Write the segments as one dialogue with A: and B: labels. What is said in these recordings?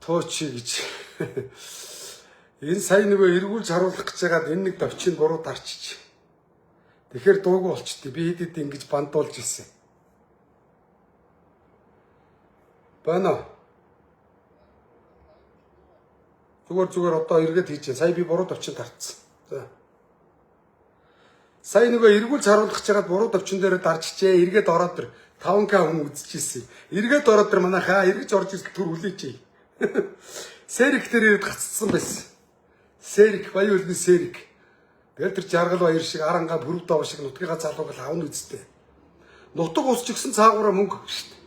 A: Туучи гэж. Энэ сая нөгөө эргүүлж харуулах гэж байгаад энэ нэг давчийг буруу дарчиж. Тэгэхээр дуугүй болчихдээ би хэд хэд ингэж бандуулж ирсэн. Байна. Зүгээр зүгээр одоо эргээд хийж байна. Сая би буруу давчин дарцсан. За. Сая нөгөө эргүүлж харуулах гэж байгаад буруу давчин дээр дарчжээ. Эргээд ороод ир 5К хүн үзчихсэн. Эргээд ороод ир манайхаа эргэж орж ирэл төр хүлээч. Сэрик дээр ирээд гаццсан байсан. Сэрик баян үлгэн сэрик. Тэгэл тэр жаргал баяр шиг арангаа бүрв дов шиг нутгийнхаа залууг л авна үсттэй. Нутаг ус ч гэсэн цаагаараа мөнгө шүү дээ.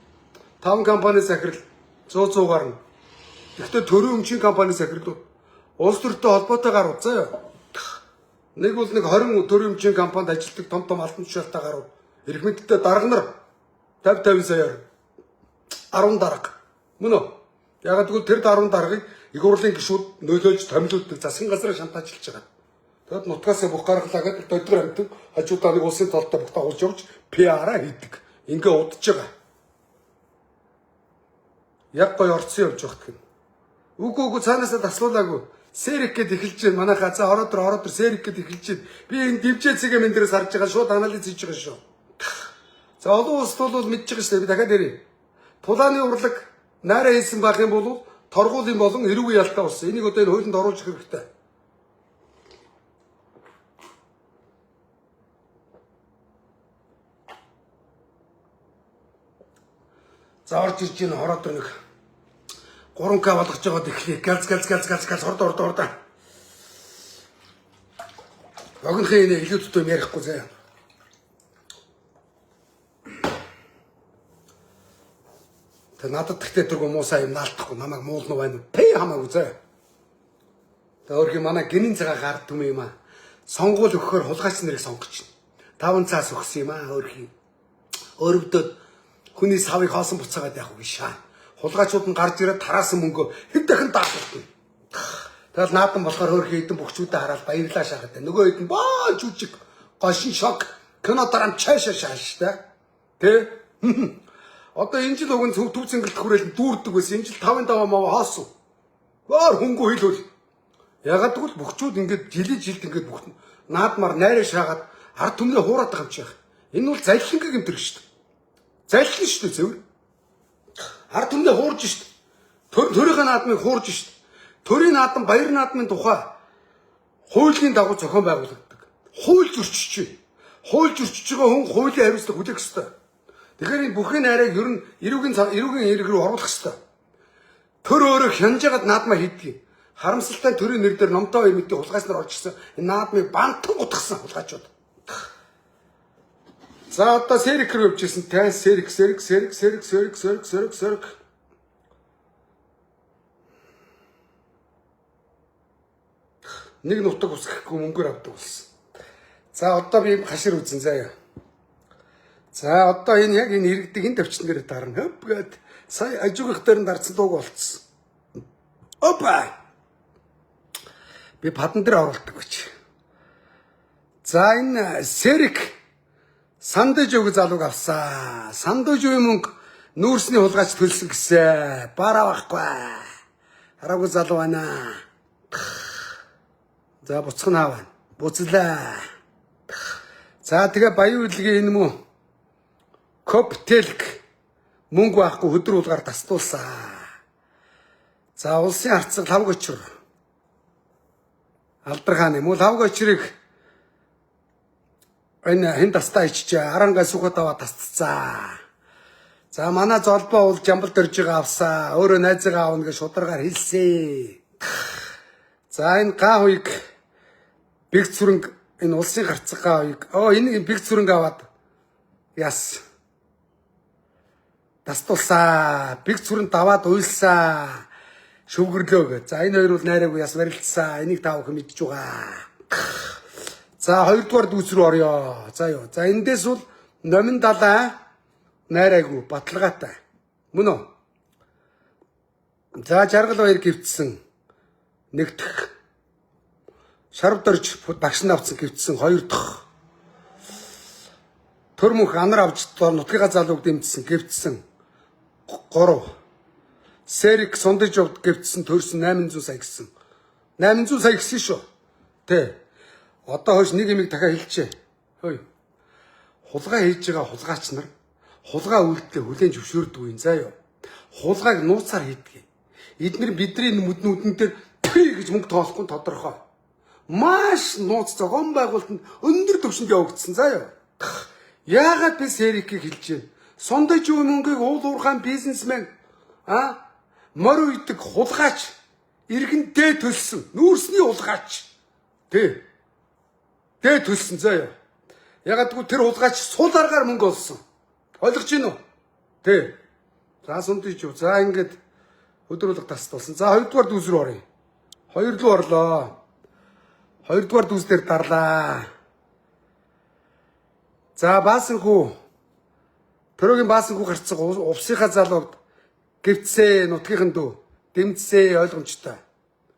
A: 5 компани захирал 100 100 гарна. Гэхдээ төрийн өмчийн компани захирлууд улс төртэй холбоотой гарууд заяа. Нэг бол нэг 20 төрийн өмчийн компанид ажилладаг том том албан тушаалтай гарууд. Эрх мэдэлтэй дарга нар 50 50 саяар 10 дарга. Мөн үү? Яг тэгвэл тэр 10 даргыг их хурлын гишүүд нөлөөлж томилуулдаг засгийн газраа шантаажлж байгаа. Тэгэд нутгаасаа бүх гаргалаа гэдэг додгор амтан хажуудаа нэг улсын толтой бүх дагуулж явж PR-а хийдэг. Ингээ удаж байгаа. Яг гой орцсон явж байхад гэн. Үгүй үгүй цаанаасаа таслуулаагүй. Сэрик гэд эхэлж байна. Манай газар ороод ир ороод ир сэрик гэд эхэлж байна. Би энэ дивжээ цэгээ мен дээрээс харж байгаа шууд анализ хийж байгаа шүү. За олон улсд бол мэдж байгаа шүү дээ. Би дахиад ярив. Тулааны урлаг найраа хийсэн байх юм бол торгуулийн болон эрүүгийн ялтаа болсон. Энийг одоо энэ хуулинд оруулах хэрэгтэй. За орж ирж энэ хороод нэг 3К болгож байгаад эхлэе. Галз галз галз галз галз орд орд орд. Богинохын энэ илүү төтөө юм ярихгүй заяа. Тэ надад тэгтээ тэргүй муусаа юм наалтахгүй намайг муулна байна. Пэ хамаагүй заяа. Тэ өөрхий манай гинэн цагаа гард түм юм аа. Сонгуул өгөхөөр хулгайч нарыг сонгож чинь. Таван цаас өгсөн юм аа өөрхий. Өрөвдөд хүний савыг хоосон буцаагаад явах үгүй шаа. Хулгайчууд нь гарч ирээд тараасан мөнгөө хэд дахин даалгавтна. Тэгэл наадам болохоор өөрхий хэдэн бөхчүүдээ хараад баярлаа шахаад. Нөгөө хэд нь боо жүжиг гошин шок кино дараам чаашаа шааш та. Тэ? Одоо энэ жил уг нь төв цэнгэлт хүрээл дүүрдэг байсан. Энэ жил 5-5 мав хоосон. Боор хөнгө хил хөл. Ягаад гэвэл бөхчүүд ингээд жилийн жилд ингээд бүх наадмаар найраа шаагаад ард түмнээ хуураад байгаа юм чи яах. Энэ бол залхингийн гэмтрэх шүү дээ. Залхин шүү дээ цэвэр. Ард түмнээ хуурж шүү дээ. Төр төрийнхээ наадмыг хуурж шүү дээ. Төрийн наадам, баяр наадмын тухай хуулийн дагуу зохион байгуулагддаг. Хууль зөрчиж байна. Хууль зөрчиж байгаа хүн хуулийн хариуцлага хүлээх ёстой. Тэгэхээр энэ бүхний найрыг ер нь эрүүгийн эрүүгийн эрэг рүү оруулах ёстой. Төр өөрөө хянжгаад наадмаа хийдэг. Харамсалтай нь төрийн нэр дээр номтой хоёр мэдээ хулгайч нар орж ирсэн. Энэ наадмыг бантан гутгсан хулгайчууд. За одоо сэрик рүү явж ирсэн. Тань сэрик сэрик сэрик сэрик сэрик сэрик сэрик сэрик. Нэг нутаг усгэхгүй мөнгөөр авдаг болсон. За одоо би хашир үзэн заяа. За одоо энэ яг энэ иргэдэг энэ төвчн дээр дарна. Хөп гэд сая ажуугийнх дээр нь дарцсан дууг болцсон. Опа. Би падан дээр оруулдаг гэж. За энэ сэрик сандажууг залууг авсан. Сандажуугийн мөнгө нүүрсний хулгайч төлсөн гэсэн. Бараа байхгүй. Хараагүй залуу байна. За буцах нь хаавна. Буцлаа. За тэгээ баян үлгийн энэ мүү Коптелк мөнгө байхгүй хөдөр хулгаар тастуулсан. За улсын харцаг лавг очир. Алдар хааны мөн лавг очирыг энэ хэн тастаа ичжээ. Арангаа сүхэд аваа тасцсан. За манай золбоо бол жамбал дөржигээ авсан. Өөрөө найзыгаа авна гэж шударгаар хэлсэн. За энэ га хуйг бэг цүрэнг энэ улсын гарцаг га хуйг оо энэ бэг цүрэнг аваад яс тастулсаа. Бэг цүрэн даваад уйлсаа. Шүвгэрлөө гэ. За энэ хоёр бол найраагүй яс барилцсан. Энийг та бүхэн мэдж байгаа. За хоёрдугаар дүүс рүү орё. За юу. За эндээс бол номин далай найраагүй баталгаатай. Мөн үү? За жаргал баяр гівцсэн. Нэг дэх. Шарв дөрж багш нь авцсан гівцсэн хоёр дахь. Төр мөнх анар авч нутгийнхаа залууг дэмжсэн гівцсэн. 3. Серик сундаж явд гэвтсэн төрсөн 800 сая гэсэн. 800 сая гэсэн шүү. Тэ. Одоо хойш нэг юмыг дахиад хэлчихье. Хөөе. Хулгай хийж байгаа хулгайч нар хулгай үйлдэлээ хүлээн зөвшөөрдөг юм заа юу. Хулгайг нууцаар хийдэг. Эднэр бидний нүднүүдэн дээр пи гэж мөнгө тоолохгүй нь тодорхой. Маш нууц зохион байгуулалтанд өндөр түвшинд явагдсан заа юу. Яагаад би Серикийг хэлж байна? Сундаж юу мөнгийг уул уурхаан бизнесмен а морь үйдэг хулгайч иргэн дээ төлсөн нүүрсний хулгайч. Тэ. Дээ төлсөн заа юу. Ягаад гэвэл тэр хулгайч сул аргаар мөнгө олсон. Ойлгож байна уу? Тэ. За сундаж юу. За ингээд өдөр болго тас болсон. За хоёрдугаар дүүс рүү оръё. Хоёр руу орлоо. Хоёрдугаар дүүс дээр дарлаа. За баасан хүү. Төрөгийн баасан хүү гарцсан увсынхаа залууг гівцээ нутгийнхан дүү дэмжсээ ойлгомжтой.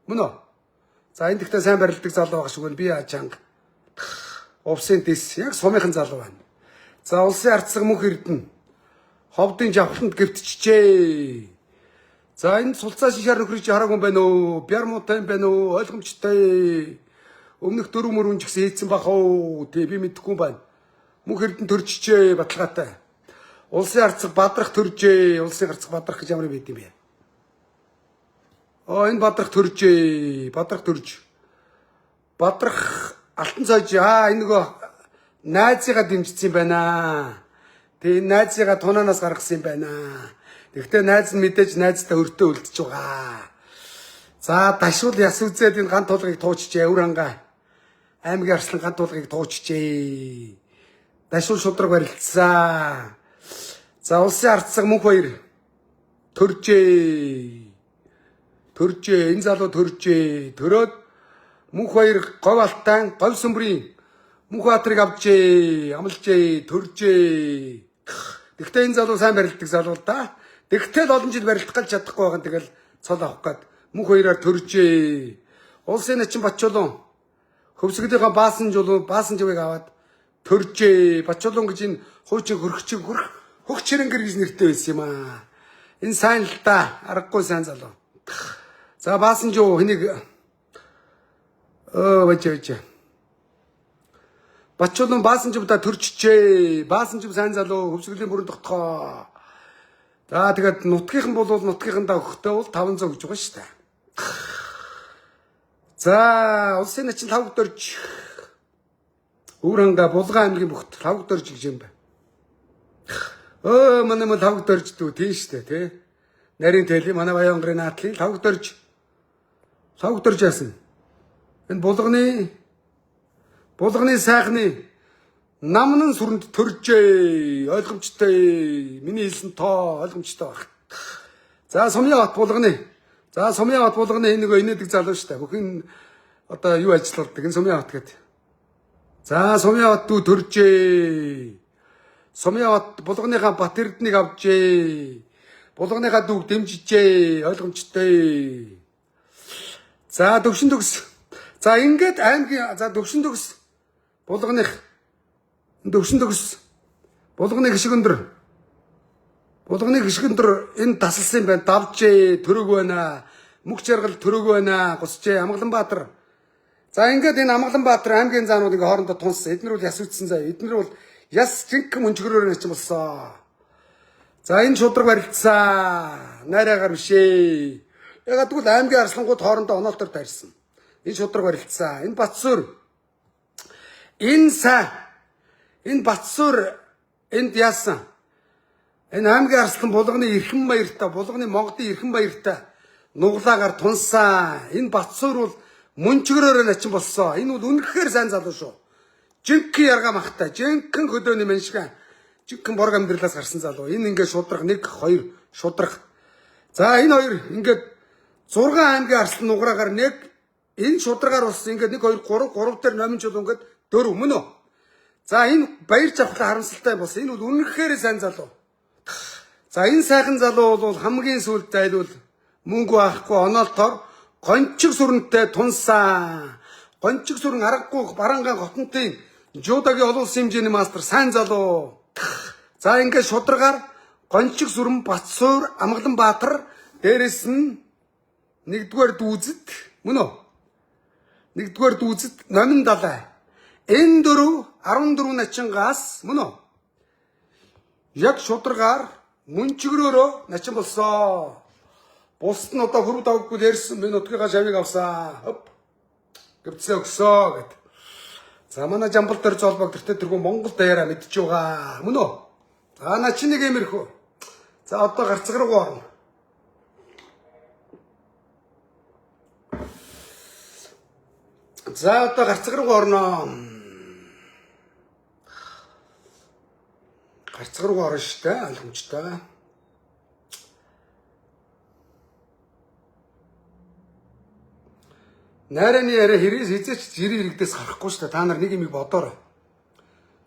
A: Мөн үү? За энэ дэхтэй сайн барилдаг залуу байгаа шиг байна. Би чанга. Увсын дэс яг сумынхан залуу байна. За улсын ардсаг мөнх эрдэнэ. Ховдын жавхланд гівтчихжээ. За энэ сулцаа шишаар нөхрийг чи хараагүй юм байна уу? Бяр муутай юм байна уу? Ойлгомжтой. Өмнөх дөрөв мөрөн ч гэсэн хийцэн бах уу? Тэ би мэдэхгүй юм байна. Мөнх эрдэнэ төрчихжээ баталгаатай. Улсын ардсаг бадрах төржээ. Улсын ардсаг бадрах гэж ямар юм байд юм бэ? Оо энэ бадрах төржээ. Бадрах төрж. Бадрах алтан цойж аа энэ нөгөө найзыгаа дэмжсэн юм байна. Тэгээ энэ найзыгаа тунаанаас гаргасан юм байна. Тэгвэл найз нь мэдээж найзтай өртөө үлдэж байгаа. За дашуул яс үзээд энэ ган тулгыг туучжээ өвөр хангаа. Аймгийн арслан ган тулгыг туучжээ. Дашуул шудраг барилцсан. За улсын ардсаг мөнх баяр төржээ. Төржээ. Энэ залуу төржээ. Төрөөд мөнх баяр говь алтан говь сүмбрийн мөнх баатрыг авчээ. Амлжээ. Төржээ. Тэгтээ энэ залуу сайн барилдаг залуу л да. Тэгтэл олон жил барилдах гэж чадахгүй байгаа нь тэгэл цол авах гээд мөнх баяраар төржээ. Улсын начин Батчулуун хөвсгөлийнхаа баасан жулуу баасан живийг аваад төржээ. Батчулуун гэж энэ хуучин хөрөгчийг хөрөх хөх чирэнгэр гэж нэртэй байсан юм аа. Энэ сайн л да. Аргагүй сайн залуу. За баасан жуу хэнийг баж баж. Батчулуун баасан живдаа төрчихжээ. Баасан жив сайн залуу хөвсгөлийн бүрэн тогтхоо. За тэгээд нутгийнхан бол нутгийнхандаа өгөхдөө бол 500 гэж байгаа шүү дээ. За улсын начин лавг дөрж Өвөр ханга Булган аймгийн бүгд лавг дөрж гэж юм байна. Өө манай мөн лавг дөрж дүү тийм шүү дээ тий. Нарийн тэлийн манай Баянгарын наадлын лавг дөрж лавг дөрж яасан. Энэ булганы сайхны намнан сүрэнд төржээ. Ойлгомжтой. Миний хэлсэн тоо ойлгомжтой баг. За Сумья бат булганы. За Сумья бат булганы энэ нөгөө инээдэг залуу шүү дээ. Бүхэн одоо юу ажил болдог энэ Сумья бат гэдэг. За Сумья бат дүү төржээ. Сумья бат булганыхаа Бат Эрднийг авчээ. Булганыхаа дүүг дэмжижээ. Ойлгомжтой. За төвшин төгс. За ингээд аймгийн за төвшин төгс булганых төвшин төгс булганы гişиг өндөр. Булганы гişиг өндөр энэ тасалсан юм байна. Давжээ, төрөг байна. Мөнх жаргал төрөг байна. Гусчээ Амгаланбаатар. За ингээд энэ Амгаланбаатар аймгийн заанууд ингээ хоорондоо тунсан. Эднэр бол яс үтсэн заа. Эднэр бол яс жинхэнэ мөнчгөрөөр начин болсон. За энэ шудраг барилцсан. Найраагаар биш ээ. Ягаад гэвэл аймгийн арслангууд хоорондоо оноолтоор тайрсан. Энэ шудраг барилцсан. Энэ Батсуур. Энэ сайн. Энэ Батсуур энд яасан? Энэ аймгийн арслан булганы эрхэм баяртай, булганы Монголын эрхэм баяртай нуглаагаар тунсан. Энэ Батсуур бол мөнчгөрөөр начин болсон. Энэ бол үнэхээр сайн залуу шүү. Жинхэнэ ярга махтай, жинхэнэ хөдөөний мэншгэн. Жинхэнэ борг амьдралаас гарсан залуу. Энэ ингээд шудраг 1 2 шудраг. За энэ хоёр ингээд 6 аймгийн арслан нуграагаар нэг энэ шудргаар болсон ингээд 1 2 3 3 дээр номин чулуу ингээд 4 мөн үү? За энэ баяр жавхлаа харамсалтай болсон. Энэ бол үнэхээр сайн залуу. За энэ сайхан залуу бол хамгийн сүүлд зайлвал мөнгө авахгүй оноолтоор гончиг сүрэнтэй тунсан. Гончиг сүрэн аргагүй барангаан хотонтын жуудагийн олон улсын хэмжээний мастер сайн залуу. За ингээд шударгаар гончиг сүрэн Батсуур Амгаланбаатар Дээрэс нь 1-р дүүзэд мөн үү? 1-р дүүзэд номин далай. Энэ 4 14 начингаас мөн үү? Яг шударгаар мөнчгөрөөрөө начин болсон. Бусд нь одоо хөрөв давгүй ярьсан би нутгийнхаа шавийг авсан. Хоп. Гэвцээ өгсөө гэд. За манай Жамбал дээр золбог тэртээ тэргүй Монгол даяараа мэдж байгаа. Мөн үү? За начин нэг иймэрхүү. За одоо гарцаг руу орно. За одоо гарцаг руу орно. Гарцаг руу орно шүү дээ, ойлгомжтой. Найраны яриа хэрээс хизээч жирийн иргэдээс гарахгүй шүү дээ. Та нар нэг юм бодоорой.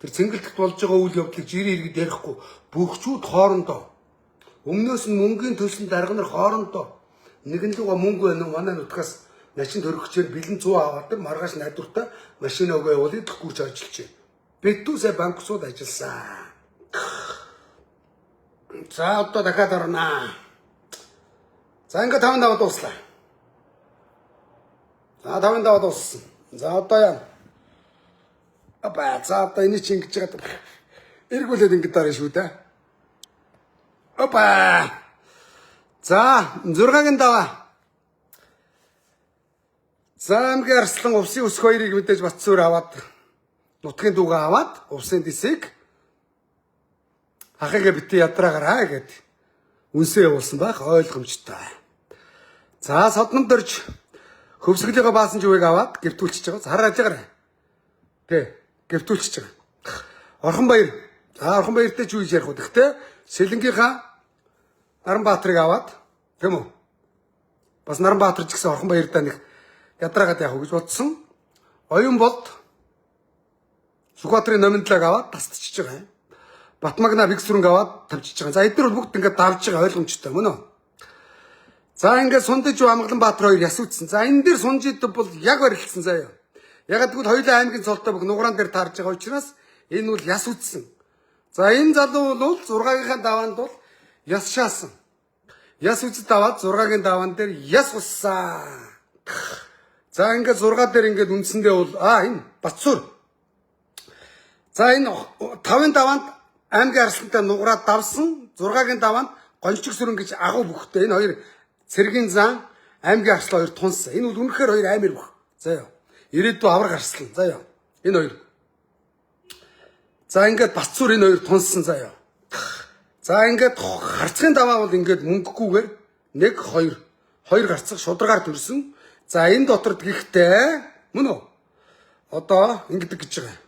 A: Тэр цэнгэлдэхт болж байгаа үйл явдлыг жирийн иргэд ярихгүй бөхчүүд хоорондоо өмнөөс нь мөнгөний төлсөн дарга нар хоорондоо нэгэн луга мөнгө байна уу манай нутгаас начин төрөгчээр бэлэн 100 аваад маргааш найдвартай машин өгөө явуулъя гүрж ажиллаж. Битүүсээ банксууд ажилласан. За одоо дахиад орно. За ингээд 5 даваад дууслаа. За 5 даваад дууссан. За одоо яа. Апа за одоо энийг чи ингэж яагаад эргүүлээд ингэж дарна шүү дээ. Опа. За 6-гийн даваа. За аймгийн арслан увсын өсөх хоёрыг мэдээж Батсуур аваад нутгийн дүүгээ аваад увсын дисийг ахыгаа бити ядраагараа гэд үнсээ явуулсан байх ойлгомжтой. За содном дөрж хөвсгөлийнхөө баасан живийг аваад гэртүүлчихэж байгаа. Хараа ажигараа. Тэ гэртүүлчихэж байгаа. Орхон баяр. За Орхон баяртай ч юу гэж ярих вэ? Гэхдээ Сэлэнгийнхаа Наранбаатарыг аваад тийм үү? Бас Наранбаатар ч гэсэн Орхон баяртай нэг ядраагаад явах гэж бодсон. Оюун болд Сүхбаатарын номиндлаг аваад тасдчихж байгаа юм. Батмагна биг сүрэнг аваад тавьчихж байгаа. За эдгээр бол бүгд ингээд давж байгаа ойлгомжтой мөн үү? За ингээд Сундаж Амгаланбаатар хоёр яс үтсэн. За энэ дээр Сунжид бол яг барилдсан заяа. Яг тэгвэл хоёулаа аймгийн цолтой бүх нуграан дээр таарж байгаа учраас энэ бол яс үтсэн. За энэ залуу бол 6-гийнхаа даваанд бол яс шаасан. Яс үтсэд аваад 6-гийн даваан дээр яс уссан. За ингээд 6 дээр ингээд үндсэндээ бол энэ Батсуур. За энэ 5-ын даваанд аймгийн арслантай нуграа давсан, 6-гийн даваанд гончиг сүрэн гэж агуу бүхтэй. Энэ хоёр цэргийн зан аймгийн арслан хоёр тунсан. Энэ бол үнэхээр хоёр аймир бүх. За яа. Ирээдүй авраг арслан. За яа. Энэ хоёр. За ингээд Батсуур энэ хоёр тунсан заяа. За ингээд харцгийн даваа бол ингээд мөнгөгүйгээр 1 2 2 гарцаг шударгаар төрсөн. За энэ дотор гэхдээ мөн үү? Одоо ингэдэг гэж байгаа.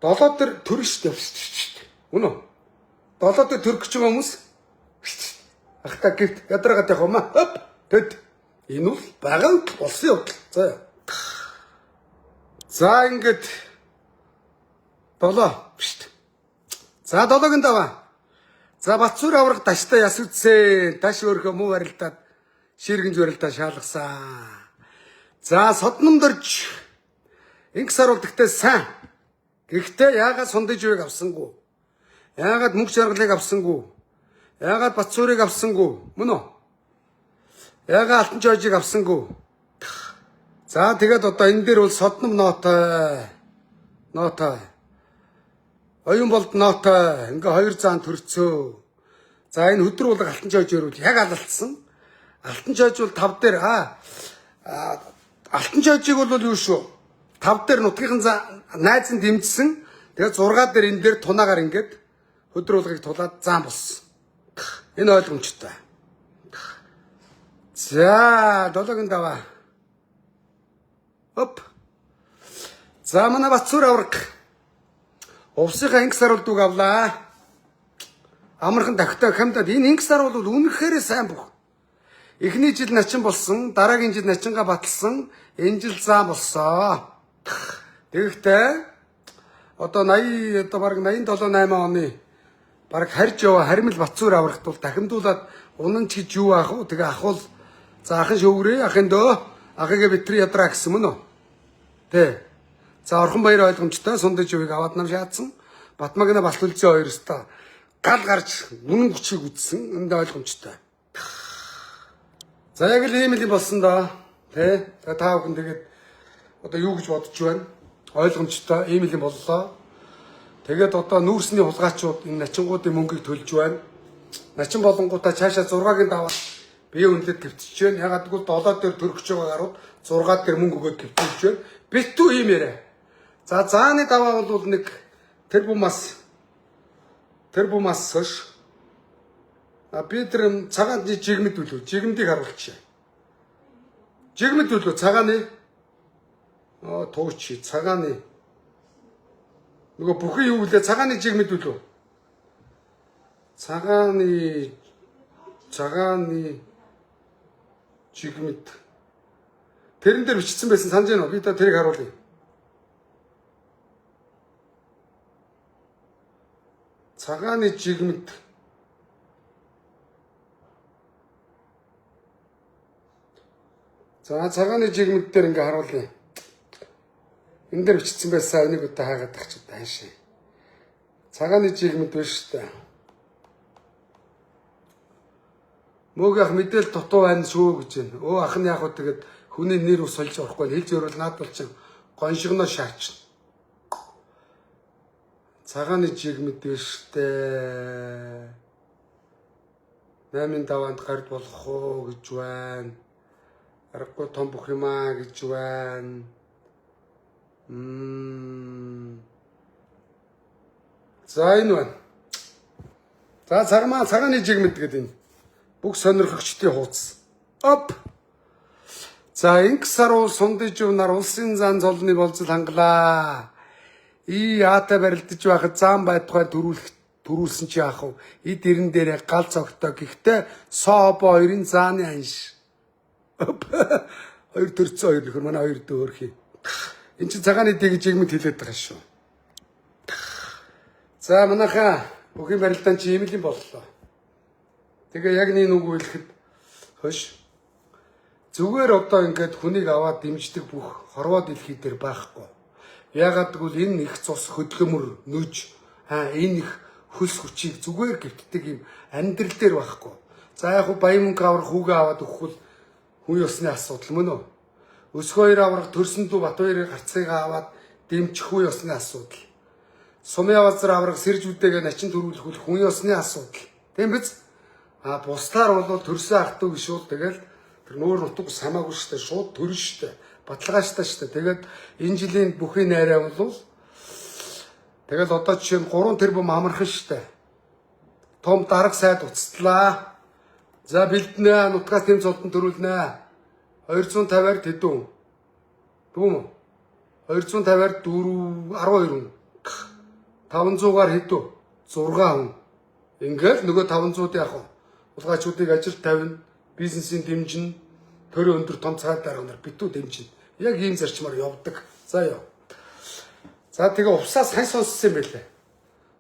A: Долоо дээр төрөн шүү дээ. Мөн үү? Долоо дээр төрөх гэж байгаа хүмүүс ахта гэрт ядраагаад явах юм аа. Хоп. Тэд. Энэ бол байгаа болсон явдал. За. За ингээд 7 шүү дээ. За 7-гийн даваа. За Батсуур авраг даштай яс үтсэн. Даш өөрхөө муу барилдаад ширгэнж барилдаа шаалгасан. За содном дөрж инг саруулдагтай сайн. Гэхдээ яагаад сундаж үег авсангүй? Яагаад мөнгө жаргалыг авсангүй? Яагаад Батсуурыг авсангүй? Мөн үү? Яагаад Алтан жойжийг авсангүй? За тэгээд одоо энэ дээр бол содном нотой. Нотой. Оюун болд нотой. Ингээ хоёр заан төрцөө. За энэ хөдөр булаг Алтан жойж өрвөл яг алалтсан. Алтан жойж бол 5 дээр Алтан жойжийг бол юу шүү? 5 дээр нутгийнхан найз нь дэмжсэн. Тэгээд 6 дээр энэ дээр тунаагаар ингээд хөдөр булгийг тулаад заан болсон. Энэ ойлгомжтой. За 7-гийн даваа. Оп. За манай Батсуур авраг. Увсынхаа инг саруул дүүг авлаа. Амархан дахтай хамтад энэ инг саруул бол үнэхээр сайн бүх. Эхний жил начин болсон, дараагийн жил начингаа баталсан, энэ жил заан болсон. Тэгэхдээ одоо 80 одоо бараг 87 8 оны бараг харж яваа харимл Батсуур аврагт бол дахимдуулаад унан ч гэж юу аах вэ? Тэгээ ахвал за ахын шөвгөрөө ахын дөө ахыгаа битри ядраа гэсэн мөн үү? Тэ. За Орхон баяр ойлгомжтой сундаж үеийг аваад нам шаацсан. Батмагна Балтүлзээ хоёр өстой Гал гарч үнэн хүчийг үтсэн энд ойлгомжтой. За яг л ийм л юм болсон доо. Тэ? Та бүхэн тэгээд одоо юу гэж бодож байна? Ойлгомжтой ийм л юм боллоо. Тэгээд одоо нүүрсний хулгайчууд энэ начингуудын мөнгийг төлж байна. Начин болонгуудаа цаашаа 6-гийн даваа бие үнэлээд гівтчихэж байна. Ягаад гэвэл 7 дээр төрөх гэж байгаа гарууд 6 дээр мөнгө өгөөд гівтчихэж байна. Битүү ийм яриа. За зааны даваа бол нэг тэрбумаас хойш би тэр цагааны жигмэд үлээ. Жигмэдийг харуулчих. Жигмэд үлээ цагааны туучи цагааны нөгөө бүхэн юу гэлээ цагааны жигмэд үлээ. Цагааны жигмэд тэрэн дээр бичсэн байсан санаж байна уу? Би та тэрийг харуулъя. Цагааны жигмэд. За цагааны жигмэд дээр ингээ харуулъя. Энэ дээр бичсэн байсан энийг одоо хаагаад тах чи таашаа. Цагааны жигмэд биш үү? Мөөг ах мэдээл дутуу байна шүү гэж байна. Өө ах нь яг уу тэгээд хүний нэр ус сольж орохгүй хэлж өрөөл наад бол чин гоншигноо шаач. Цагааны жигмэд биш үү? 8-ын даваанд гард болох уу гэж байна. Аргагүй том бүх юм аа гэж байна. За энэ байна. За цагааны жигмэд гэдэг энэ. Бүх сонирхогчдын хуудас. Оп. За инг сар сундиж нар улсын зан золны болзол хангалаа. И яатай барилдаж байхад зам байтугай төрүүлсэн чи яах вэ? Эд эрен дээрээ гал цогтой. Гэхдээ сообо хоёрын зааны анш. Хоёр төрцөн хоёр нөхөр манай хоёр дөө хөрхий. Энд чинь цагааны дийг жигмэд хэлээд байгаа шүү. За манайхаа бүхийн барилдаан чи ийм л юм боллоо. Тэгээ яг нэг үг хэлэхэд хойш зүгээр одоо ингээд хүнийг аваад дэмждэг бүх хорвоо дэлхий дээр байхгүй. Яагаад гэвэл энэ их цус хөдөлмөр нүж энэ их хөлс хүчийг зүгээр гівтдэг юм амьдрал дээр байхгүй. За яг хуу баян мөнгө авах хүүгээ аваад өгөх бол хүн ёсны асуудал мөн үү? Өсгөө хоёр аврах төрсөн дүү Батбаярын гарцыг аваад дэмжих хүн ёсны асуудал. Сумын авазар аврах сэрж үдээгээ начин төрүүлэх бол хүн ёсны асуудал. Тийм биз? А бусдаар бол төрсөн ах トゥ гişүүл тэгэл тэр нүүр нутаг ус хамаагүй шүү дээ. Шууд төрөн шүү дээ. Баталгаажтай шүү дээ. Тэгээд энэ жилийн бүхий найраа бол тэгэл одоо жишээ нь 3 тэрбум амархан шүү дээ. Том дарга сайд уцтлаа. За бэлднэ. Нутгаас тэм цолдон төрүүлнэ. 250-аар тэдүүн. Дүүм үү? 250-аар 4 12 хүн. 500-аар хэдүү? 6 хүн. Ингээл нөгөө 500-д яах вэ? Хулгайчуудыг ажил тавина, бизнесийн дэмжинэ, төрийн өндөр том цаг дарга нар битүү дэмжинэ. Яг ийм зарчмаар явдаг. За яа. За тэгээ увсаас хань сонссон юм байлээ.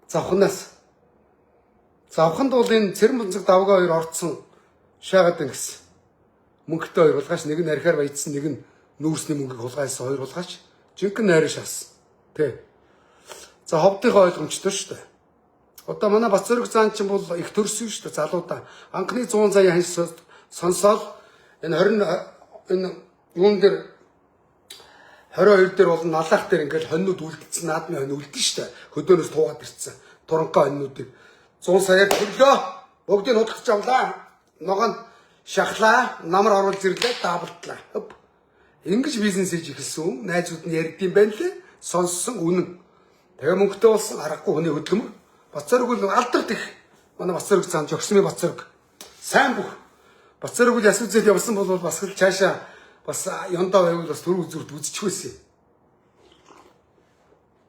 A: Завхнаас. Завханд бол энэ цэрэн бунцаг давгаа хоёр орцсон шаагаад ингэсэн. Мөнгөтэй хоёр хулгайч, нэг нь архиар баяжсан, нэг нь нүүрсний мөнгийг хулгайлсан хоёр хулгайч. Жинхэнэ найраа шаасан. Тэ. За ховдынхоо ойлгомжтой шүү дээ. Одоо манай Бацөрөг зан чинь бол их төрсөн шүү дээ залуудаа. Анхны 100 сая ханш сонсоод энэ 20 энэ юун дээр 22 дээр бол налаах дээр ингээл хоньнууд үлдсэн, наадмын хонь үлдэн шүү дээ. Хөдөөнөөс туугаад ирсэн. Туранхай хоньнуудыг 100 саяар төрлөө. Бүгдийг худалдаж авлаа. Ногоон шахлаа, намар оруулж ирлээ, даблтлаа. Хөп. Ингэж бизнес хийж эхэлсэн. Найзууд нь ярьдсан байна лээ. Сонссон үнэн. Тэгээ мөнгөтэй болсон аргагүй хүний хөдөлмөр. Бацөрөг бол алдарт их. Манай Бацөрөг зан жогсмын Бацөрөг. Сайн бүх. Бацөрөг бол яс үзэл явсан бол бас л цаашаа бас яндаа байвал бас төр үзүүрт үзчих байсан.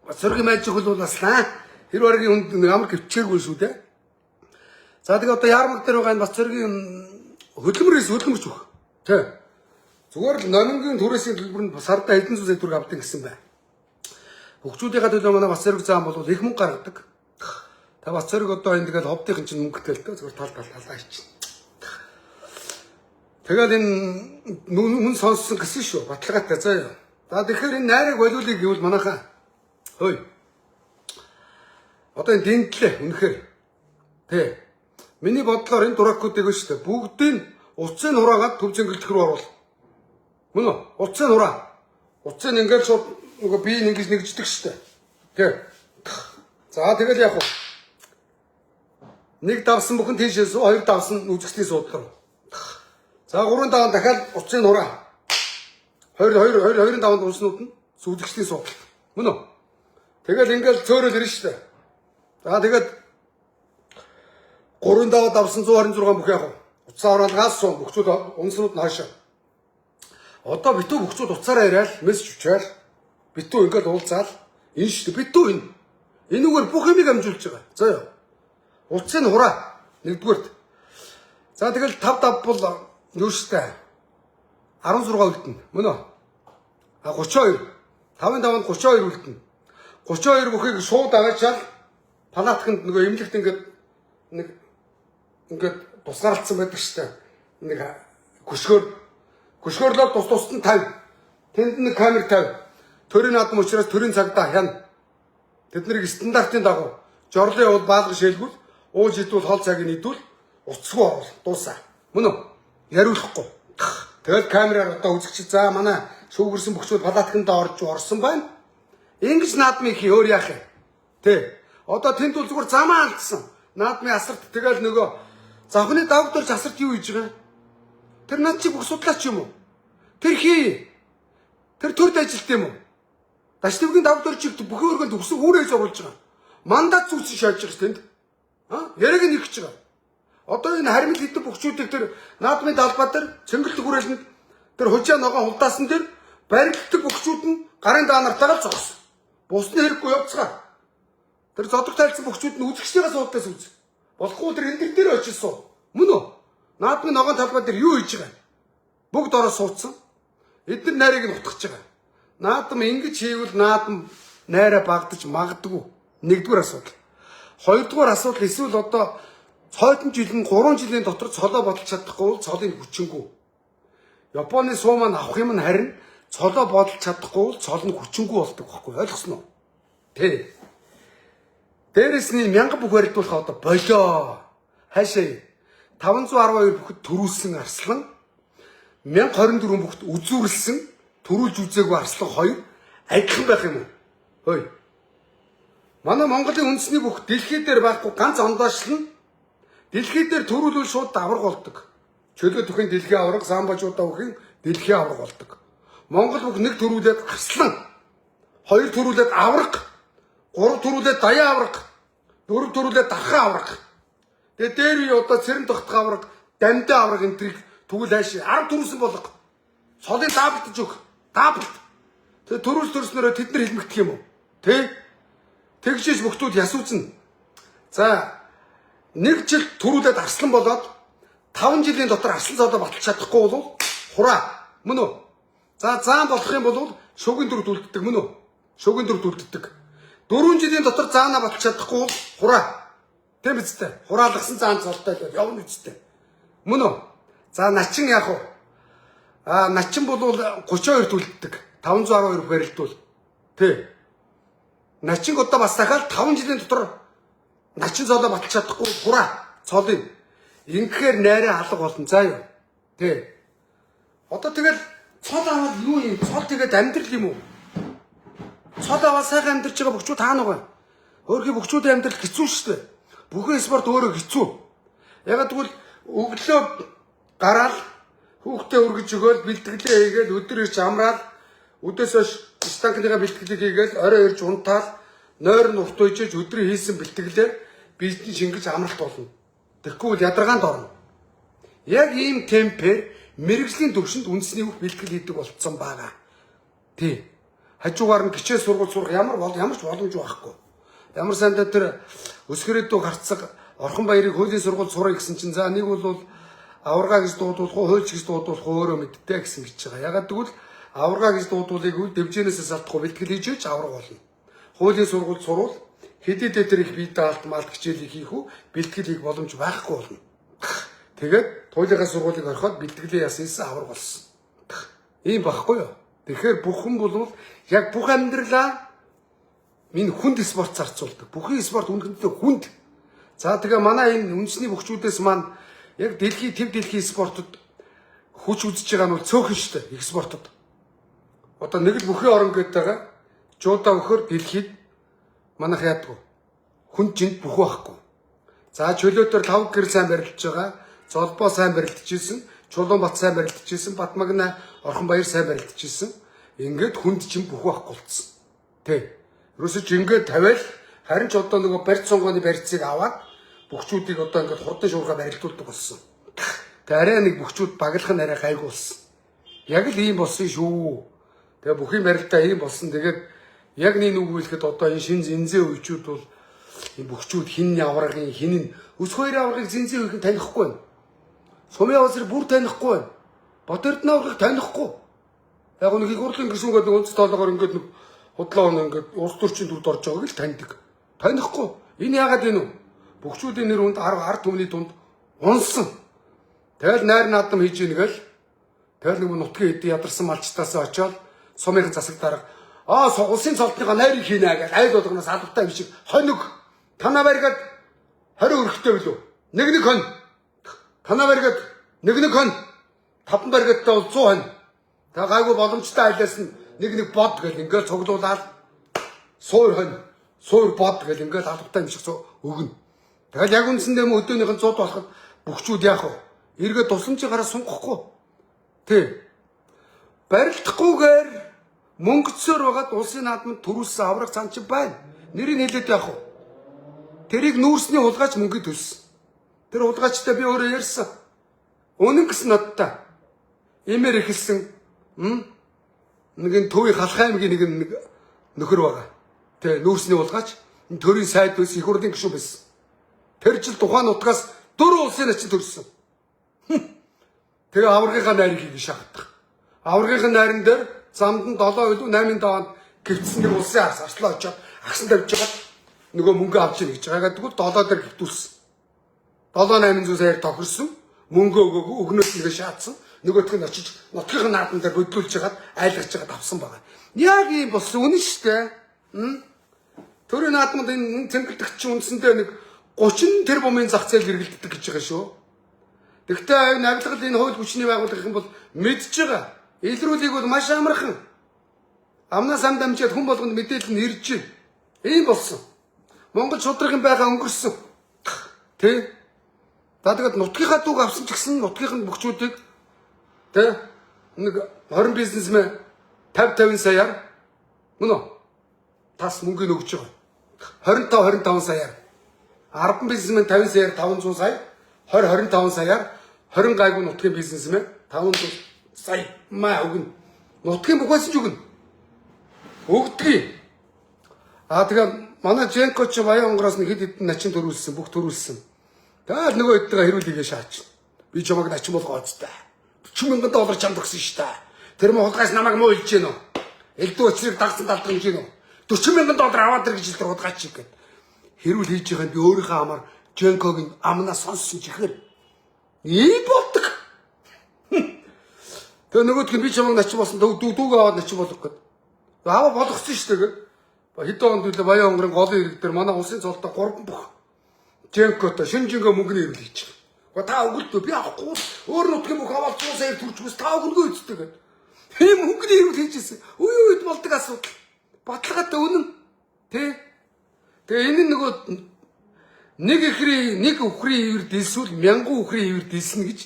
A: Бацөрөгийн майж хөл бол бас лаа. Тэр баргийн хүнд амар гівчээргүй шүү дээ. За тэгээ одоо ярмаг дээр байгаа энэ Бацөрөгийн хөдөлмөрөөс хөдөлмөрч өгөх. Тэ. Зүгээр л номингийн түрээсийн төлбөр нь сардаа хэдэн зуун сая төгрөг авдаг гэсэн бай. Хөгжүүдийнхаа төлөө манай Бацөрөг зам бол их мөнгө гаргадаг. Та Бацөрөг одоо энэ тэгэл ховдын чинь мөнгөтэй л дөө зүгээр тал тал талаа чинь. Тэгэл энэ нүн сонссон гэсэн шүү. Баталгаатай заа. За тэгэхээр энэ найрыг болиулъя гэвэл манайхаа хөөе. Одоо энэ дэнтлээ үнэхээр. Тэ. Миний бодлоор энэ дуракуудыг шүү дээ. Бүгдийг утсыг хураагаад төв зингэлдэх рүү оруул. Мөн үү? Утсыг хураа. Утсыг ингээд шууд нөгөө бие нь ингэж нэгждэг шүү дээ. Тэ. За тэгэл яг уу. Нэг давсан бүхэн тийшээс, хоёр давсан үзэгчдийн суудлаар. За гурван даван дахиад утсыг хураа. Хоёр хоёр хоёр хоёрын даванд унснууд нь үзэгчдийн суудал. Мөн үү? Тэгэл ингээл цөөрөл ирнэ шүү дээ. За тэгээд гурван даваа давсан 126 бүх яг утсаа оруулгаас суун бөхчүүд унснууд нь хойшоо. Одоо битүү бөхчүүд утсаараа яриад мессеж өчөөл битүү ингээл уулзаал энэ шүү дээ битүү энэ. Энүүгээр бүх юмыг амжуулж байгаа. За юу. Утсыг хураа. Нэгдүгээрт. За тэгэл 5 5 бол юу шүү дээ. 16 үлдэнэ. Мөн үү? А 32. 5-ын 5-нд 32 үлдэнэ. 32 бүхийг шууд аваачаал палатканд нөгөө эмнэлэгт ингээд нэг ингээд тусгаарлцсан байдаг шүү дээ. Нэг хөшгөр хөшгөрлөөр тус тусад нь 50. Тэнд нэг камер 50. Төрийн наадам учраас төрийн цагдаа хяна. Тэд нарыг стандартын дагуу жорлын уул баалга шээлгүүл, ууж идвэл хол цагийг идвэл уцсгүй оруул дуусаа. Мөн үү? Яриулахгүй. Тэгэл камераар одоо үзэгч за манай шүүгэрсэн бөхчүүд палатканд орж орсон байна. Ингэж наадмын хий өөр яах юм? Тэ. Одоо тэнд бол зүгээр замаа алдсан. Наадмын асарт тэгэл нөгөө завхны давгдорж асарт юу хийж байгаа юм? Тэр над чи бүх судлаач юм уу? Тэр хий. Тэр төрд ажилт юм уу? Дашнавгийн давгдорчийг бүхэн өргөнд өгсөн хүүрээж оруулж байгаа. Мандат зүгсэн шааж байгаа тэнд. А? Яриаг нь нэгж байгаа. Одоо энэ харимл хэдэн бөхчүүдийг тэр наадмын талбай дээр цэнгэлт хүрээлэнд тэр хужаа ногоон хулдаасан дээр баригддаг бөхчүүд нь гарын даа нартайгаа л зогсон. Бусны хэрэггүй явцгаа. Тэр зодог тайлсан бөхчүүд нь үзэгчдийнхээ суудлаас үз. Болохгүй тэр энэ дээр очиж суу. Мөн үү? Наадмын ногоон талбай дээр юу хийж байгаа юм? Бүгд ороо суудсан. Эдгээр нарийг нь утгаж байгаа. Наадам ингэж хийвэл наадам найраа багтаж магадгүй. Нэгдүгээр асуудал. Хоёрдугаар асуудал эсвэл одоо цойтон жилийн 3 жилийн дотор цолоо бодолж чадахгүй бол цолын хүчингү. Японы суу маань авах юм нь харин цолоо бодолж чадахгүй бол цол нь хүчингү болдог байхгүй ойлгосноо? Тэ. Дээрэс нь 1000 бүх баригдуулах одоо болоо. Хаашаа 512 бүхэд төрүүлсэн арслан 1024 бүхэд үзүүрлсэн төрүүлж үзээгүй арслан хоёр адилхан байх юм уу? Хөөе. Манай Монголын үндэсний бүх дэлхий дээр байхгүй ганц ондоошлон нь дэлхий дээр төрүүлвэл шууд давраг болдог. Чөлөө төхийн дэлхийн аварга, самбажуудаа бүхийн дэлхийн аварга болдог. Монгол бүх нэг төрүүлээд арслан, хоёр төрүүлээд аварга, гурав төрүүлээд даян аварга, дөрөв төрүүлээд дархан аварга. Тэгээ дээр үе одоо цэрэн тогтох аварга, дамдын аварга энэ тэрийг тэгвэл хайш 10 төрүүлсэн болго. Цолыг даблдаж өг. Даблд. Тэгээ төрүүл төрснөрөө тэд нар хэлмэгдэх юм уу? Тэ? Тэгжээж бүхтүүд ясууцна. За нэг жил төрүүлээд арслан болоод 5 жилийн дотор арслан зоодоо баталж чадахгүй бол хураа. Мөн үү? За заан болох юм бол шүгэн дүрд үлддэг мөн үү? Шүгэн дүрд үлддэг. 4 жилийн дотор заанаа баталж чадахгүй бол хураа. Тийм биз дээ. Хураалгасан заан цолтой л явна үсттэй. Мөн үү? За начин яах вэ? А начин бол 32-т үлддэг. 512 барилдвал. Тэ. Начин одоо бас дахиад 5 жилийн дотор начин цолоо баталж чадахгүй хураа цолыг. Ингэхээр найраа алга болно. За юу. Тэ. Одоо тэгэл цол аваад юу юм? Цол тэгээд амьдрал юм уу? Цол аваад сайхан амьдарч байгаа бөхчүүд таана байгаа. Өөрхийн бөхчүүдийн амьдрал хэцүү шүү дээ. Бүхэн спорт өөрөө хэцүү. Ягаад гэвэл өглөө гараал хүүхдээ өргөж өгөөл бэлтгэлээ хийгээл өдөр ирж амраал өдөөс хойш станкныхаа бэлтгэлийг хийгээл орой ирж унтаал нойр нь урт уйжиж өдрийн хийсэн бэлтгэлээр биедэн шингэж амралт болно. Тэгэхгүй бол ядаргаанд орно. Яг ийм темпээр мэрэгжлийн төвшөнд үндэсний бүх бэлтгэл хийдэг болцсон байгаа. Тий. Хажуугаар нь хичээл сургууль сурах ямар бол ямар ч боломж байхгүй. Ямар сандаа тэр өсгөрөдөө гарцаг Орхон баярыг хуулийн сургууль сурах гэсэн чинь за нэг бол аварга гэж дуудуулах уу, хуульч гэж дуудуулах уу өөрөө мэдтэй гэсэн гэж байгаа. Ягаад гэвэл аварга гэж дуудуулыг үл дэвжээнээс салдахгүй бэлтгэл хийж өч аварга болно. Хуулийн сургууль сурвал хэдий дээр тэр их бие даалт маалт хичээлийг хийх үү бэлтгэл хийх боломж байхгүй болно. Тэгээд туйлынхаа сургуулийг орхиод бэлтгэлээ яасан ийсэн аварга болсон. Ийм багхгүй юу? Тэгэхээр бүх хүн бол яг бүх амьдралаа минь хүнд спорт зарцуулдаг. Бүхэн спорт үнэндээ хүнд. За тэгээ манай энэ үндэсний бөхчүүдээс маань яг дэлхий төв дэлхийн спортод хүч үзэж байгаа нь бол цөөхөн шүү дээ. Их спортод. Одоо нэг л бүхий орон гэдэг байгаа. Жуудаа өхөр дэлхийд манайх яадгүй. Хүн жинд бүхүү байхгүй. За чөлөөтөр лав гэр сайн барилдаж байгаа. Золбоо сайн барилдаж исэн. Чулуунбат сайн барилдаж исэн. Батмагна Орхонбаяр сайн барилдаж исэн. Ингээд хүнд чинь бүхүү байхгүй болцсон. Тэ. Ерөөсөө ч ингээд тавиал харин ч одоо нөгөө барьц сонгооны барьцыг аваад бөхчүүдийг одоо ингээд хурдан шуурхай барилдуулдаг болсон. Тэ арай нэг бөхчүүд баглах нь арай гайгүй болсон. Яг л ийм болсон шүү. Тэгээ бүхийн барилдаа ийм болсон. Тэгээд яг нэг үг хэлэхэд одоо энэ шин зинзээ үеичүүд бол энэ бөхчүүд хин аваргын хин нь өс хоёр аваргыг зинзээ үеийнхэн танихгүй байна. Сумын авсрыг бүр танихгүй байна. Бот Эрдэнэ аваргыг танихгүй. Яг нэг их хурлын гишүүн гэдэг үндэс тоолоогоор ингээд нэг худлаа он ингээд улс төрчийн төвд орж байгааг л таньдаг. Танихгүй. Энэ яагаад вэ нү? Бөхчүүдийн нэр хүнд 10 ард түмний дунд унсан. Тэгэл найр наадам хийж ийн гэл. Тэгэл нэг нутгийн эд ядарсан малчтаас очиод сумын засаг дарга улсын цолтныхоо найрыг хийнэ гэж айл болгоноос албатай юм шиг хоног танаа барьгаад 20 өрхтэй билүү? Нэг нэг хон. Танаа барьгаад нэг нэг хон. Таван барьгаадтай бол 100 хон. Та гайгүй боломжтой айлаас нь нэг нэг бод гэл ингээд цуглуулаад суур хон, суур бод гэл ингээд албатай юм шиг өгнө. Тэгэл яг үндсэндээ мө өдөөнийх нь 100 болоход бөхчүүд яах вэ? Эргээ тусламжийн гараа сунгахгүй. Тий. Барилдахгүйгээр мөнгөцсөр байгаад улсын наадманд төрүүлсэн авраг цан чи байна. Нэрийг хэлээд яах вэ? Тэрийг нүүрсний хулгайч мөнгө төлсөн. Тэр хулгайчтай би өөрөө ярьсан. Үнэн гэсэн надтай. Имээр эхэлсэн нэг энэ төвийн Халах аймгийн нэг нөхөр байгаа. Тэ нүүрсний хулгайч энэ төрийн сайд байсан, их хурлын гишүүн байсан. Тэр жил тухайн нутгаас 4 улсын начин төрсөн. Тэгээ аваргынхаа найрыг хийх шаардах. Аваргынхаа найран дээр замд нь 7 илүү 8 даваанд гівцсэн нэг улсын арслаа очиод агсан тавьж байгаад нөгөө мөнгө авч ийн гэж байгаа. Тэгвэл 7 дээр гівтүүлсэн. 7 800 саяар тохирсон. Мөнгө өгөөгүй өгнөөс нэгэ шаацсан. Нөгөөх нь очиж нутгийн наадан дээр хөдлүүлж хагаад айлгаж хагаад авсан байгаа. Яг ийм болсон үнэн шүү дээ. Төрийн наадманд энэ цэнгэлдэгч чинь үндсэндээ нэг 30 тэрбумын зах зээл эргэлддэг гэж байгаа шүү. Тэгвэл энэ авилгал энэ хууль хүчний байгууллага юм бол мэдж байгаа. Илрүүлгийг бол маш амархан. Амнаас ам дамжаад хүн болгонд мэдээлэл нь ирж байна. Ийм болсон. Монгол шудрагын байгаа өнгөрсөн. Тэ? За тэгээд нутгийнхаа дүүг авсан ч гэсэн нутгийнх нь бөхчүүдийг тэ нэг 20 бизнесмен 50 50 саяар мөн үү? Тас мөнгөний өгч байгаа. 25 25 саяар. 10 бизнесмен 50 саяар 500 сая, 20 25 саяар 20 гайгүй нутгийн бизнесмен 500 сая маа өгнө. Нутгийн бүх байсан ч өгнө. Өгдгийг. Аа тэгээ манай Женко ч Баян онгороос нэг хэд хэдэн начин төрүүлсэн, бүх төрүүлсэн. Тэгэл нөгөө хэдтэйгээ хэрүүлээгээ шаач. Би чамайг начин болгооцтой. 40,000 доллар чамд өгсөн шүү дээ. Тэр мө хулгайс намайг муу хэлж гэнэ үү? Элдв учрыг дагсан талдах юм гэнэ үү? 40,000 доллар аваад ир гэж хэлдэг хулгайч гээд. Хэрүүл хийж байгаа нь би өөрийнхөө амаар Женкогийн амнаа сонссон чихэр. Ийм болдог. Тэгээ нөгөөх нь би чамайг начин болсон дүүг аваад начин болгох гээд. Аваа болгосон шүү дээ. Хэдэн онд үлээ Баян онгорын голын ирэг дээр манай улсын цолтой 3 бүх Женкотой шинжингээ мөнгөний ирүүл хийж байгаа. Гэхдээ та өгөлтөө би авахгүй өөр нутгийн бүх аваад 100 сая төрчихвс та өгнөгөө үсттэй гээд. Тийм мөнгөний ирүүл хийж ирсэн. Үе үед болдог асуудал. Баталгаатай үнэн. Тэ? Тэгээ энэ нь нөгөө нэг ихрийн нэг үхрийн ивэр дэлсүүл мянган үхрийн ивэр дэлснэ гэж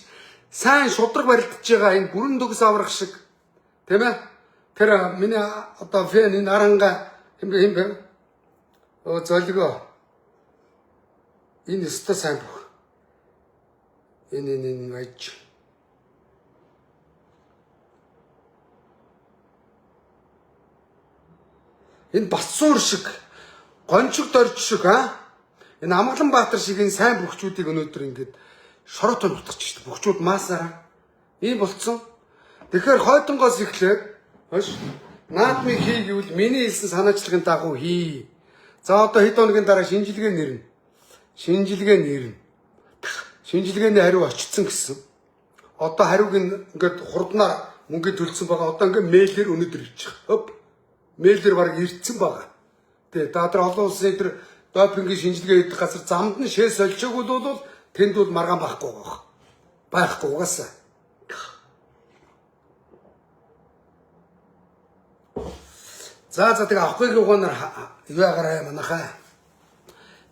A: сайн шудраг барилдаж байгаа энэ гүрэн төгс аврах шиг тийм ээ. Тэр миний одоо фэн энэ аранга юм бэ юм бэ? Оо золгоо. Энэ өстой сайн бүх. Энэ энэ энэ байж. Энэ Батсуур шиг, Гончиг дорж шиг аа. Энэ Амгалан Баатар шиг энэ сайн бөхчүүдийг өнөөдөр ингээд шороотой нутгах шүү дээ. Бөхчүүд маасаараа. Ийм болцсон. Тэгэхээр хойдонгоос эхлээд хойш наадмыг хий гэвэл миний хэлсэн санаачлагын дагуу хий. За одоо хэд хоногийн дараа шинжилгээ нэрнэ. Шинжилгээ нэрнэ. Шинжилгээний хариу очсон гэсэн. Одоо хариуг ингээд хурднаар мөнгө төлсөн байгаа. Одоо ингээд мэйлээр өнөөдөр ирчих. Хөп. Мэйлээр баг ирцэн байгаа. Тэ да тэр олон улсын тэр Допингийн шинжилгээ хийдэг газар замд нь шээ сольжоогүй бол тэнд бол маргаан байхгүй байгаа. Байхгүй угаасаа. За за тэгээ авахгүйг угаанаар юу ягараа манайхаа.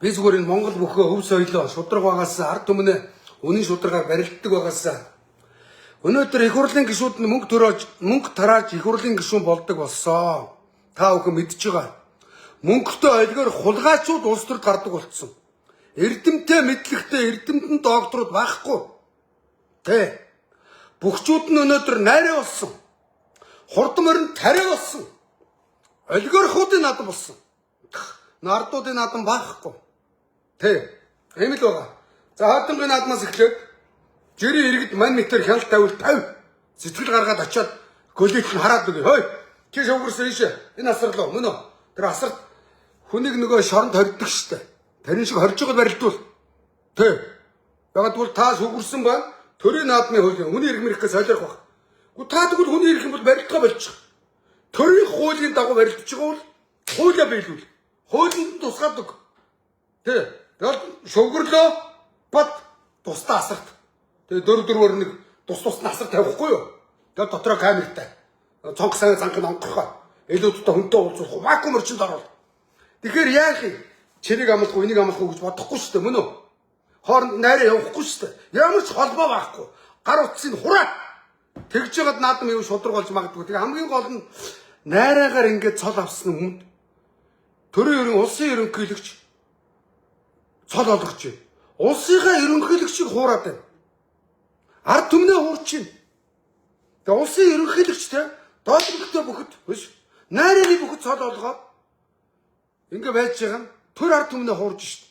A: Би зүгээр энэ Монгол бүхөө өв соёлоо шудраг багаас ард түмнээ үнэн шударгаар барилддаг багаас өнөөдөр их хурлын гишүүд нь мөнгө төрөөж мөнгө тарааж их хурлын гишүүн болдог болсоо. Та бүхэн мэдж байгаа. Мөнгөтэй олигоор хулгайчуд улс төрд гардаг болцсон. Эрдэмтэй мэдлэгтэй эрдэмтэн докторууд байхгүй. Тэ. Бөхчүүд нь өнөөдөр найраа болсон. Хурдан морин тариа болсон. Олигархуудын надан болсон. Нардуудын надан байхгүй. Тэ. Ийм л байгаа. За хаадангийн наадмаас эхлээд жирийн иргэд мань метр хяналт тавил 50 сэтгэл гаргаад очиад голийг нь хараад өгье. Хой. Чи шугуурсан ийшээ. Энэ асарлаа мөн үү? Тэр асарт хүнийг нөгөө шоронд хорддог штэ. Тэрэн шиг хорж байгаад барилдвал. Тэ. Яг тэгвэл та шүгэрсэн ба төрийн наадмын хуулийн хүний эрх мэрхээ солиорох баг. Гэхдээ та тэгвэл хүний эрх юм бол барилдгаа болчих. Төрийн хуулийн дагуу барилдаж байгаа бол хуулиа биелүүл. Хуулинд тусгаад өг. Тэ. Тэгэл шүгөрлөө бат тусдаа асарт. Тэгээ дөрөв дөрвөр нэг тус тус насар тавихгүй юу? Тэгээ дотроо камертай. Цонх сайн занх нь онгорхоо. Элүүдтэй хүнтэй уулзах вакуум орчинд орвол. Тэгэхээр яах юм? Чирийг амлах уу, энийг амлах уу гэж бодохгүй шүү дээ, мөн үү? Хооронд найраа явахгүй шүү дээ. Ямар ч холбоо байхгүй. Гар утсыг хураа. Тэгж жагаад наадам юм шудраг болж магадгүй. Тэгээ хамгийн гол нь найраагаар ингээд цол авсан хүнд төрийн ерөн улсын ерөнхийлөгч цол олгож байна. Улсынхаа ерөнхийлөгчийг хуураад байна. Ард түмнээ хуурч байна. Тэгээ улсын ерөнхийлөгчтэй доотлогтой бүхэд биш найраагийн бүхэд цол олгоод ингээ байж байгаа нь төр ард түмнээ хуурж шít.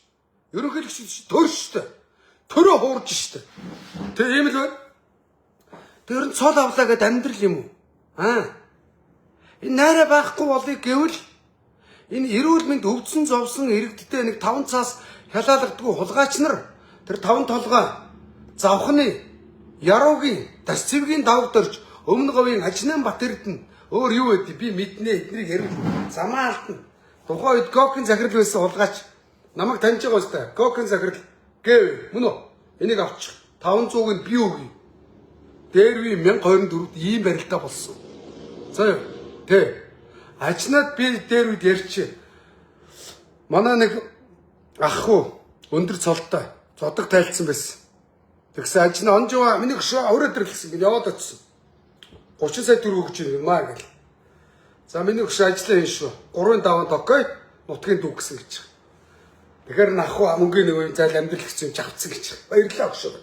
A: Ерөнхийлөгч төр шít. Төрөө хуурж шít. Тэг ийм л байна. Тэр нь цол авлаа гэд амьдрал юм уу? Аа. Энэ найраа байхгүй болъё гэвэл энэ эрүүл мэнд өвдсөн зовсон иргэдтэй нэг 5 цаас хялаалагдгүй хулгайч нар тэр 5 толгой завхны яруугийн дас цэвгийн давг дөрж өмнө говийн Ажнан Бат Эрдэнэ өөр юу гэдэг би мэднэ эднийг ярил замаа алдна. Тухайн үед Кокин захирал байсан хулгайч намайг таньж байгаа үстэй. Кокин захирал гэв мөн үү? Энийг авчих. 500-ыг нь би өгье. Дээр үе 1024-д ийм барилдаа болсон. За юу? Тэ. Ажнаад би дээр үед ярьчих. Манай нэг ах хүү өндөр цолтой зодог тайлцсан байсан. Тэгсэн ажнаа онжоо миний хөшөө өрөөд ирлсэн. Би яваад очсон. 30 сая төгрөг өгч юм аа гэл. За миний хөшөө ажиллаа хийн шүү. 3 даванд окей. Нутгийн дүү гэсэн гэж. Тэгэхээр нах уу мөнгөний нэг юм зайл амьдрал гэсэн юм чавцсан гэж. Баярлалаа хөшөө.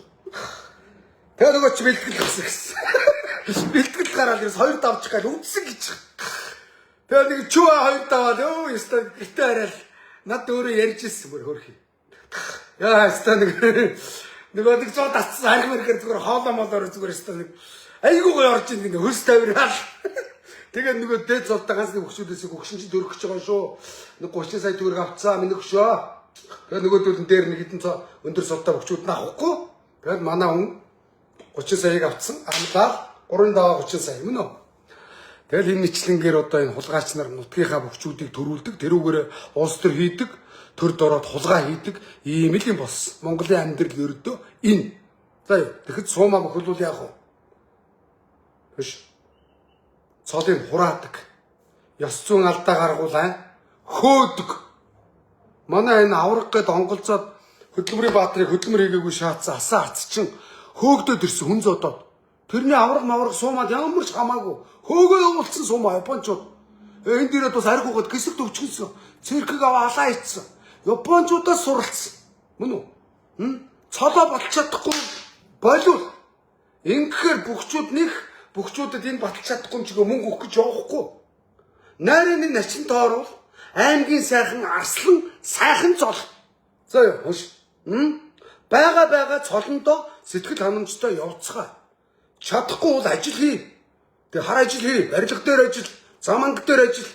A: Тэгээ нөгөө чи бэлтгэл авсан гэсэн. Бэлтгэл гараад ирээс хоёр давчих гал үдсэн гэж. Тэгээ нэг чүү хоёр даваад өө ёстой гэртээ хараад над өөрөө ярьж ирсэн бүр хөрхи. Яа ёстой нэг нөгөө нэг зоо татсан арх мэрхэр зүгээр хоолоо молоор зүгээр ёстой нэг айгүй гоё орж ийн нэг хөлс тавираад. Тэгээ нөгөө дээд цолтой ганц нэг өгшүүдээс өгшин чинь дөрөх гэж байгаа шүү. Нэг 30 сая төгрөг авцаа миний өгшөө. Тэгээ нөгөөдөл нь дээр нэг хэдэн цоо өндөр цолтой өгчүүд нь авахгүй. Тэгээд манай хүн 30 саяыг авцсан. Амлаад 3 даваа 30 сая мөн үү? Тэгэл энэ мэтлэнгээр одоо энэ хулгайч нар нутгийнхаа бөхчүүдийг төрүүлдэг, тэрүүгээр улс төр хийдэг, төр дороод хулгай хийдэг ийм л юм болсон. Монголын амьдрал ердөө энэ. За юу. Тэгэхэд суумаа бохирлуул яах вэ? Биш. Цолыг хураадаг. Ёс зүйн алдаа гаргуулаа хөөдөг. Манай энэ авраг гээд онголцоод хөдөлмөрийн баатрыг хөдөлмөр хийгээгүй шаацсан асаа ац чин хөөгдөд ирсэн хүн зодоод. Тэрний авраг мавраг суумаад ямар ч хамаагүй хөөгөө явуулсан суумаа японочууд. Энд ирээд бас арх угаад гисэг төвчгөнсөн. Циркэг аваа алаа ицсэн. Японочудаас суралцсан. Мөн үү? Цолоо баталж чадахгүй болов. Ингэхээр бөхчүүд нэх бөхчүүдэд энэ баталж чадахгүй юм чигээ мөнгө өгөх гэж явахгүй. Найрын начин тоорвол аймгийн сайхан арслан сайхан цол. За юу хөөш. Бага цолондоо сэтгэл ханамжтай явцгаа. Чадахгүй бол ажил хий. Тэг хар ажил хий, барилга дээр ажил, зам анги дээр ажил.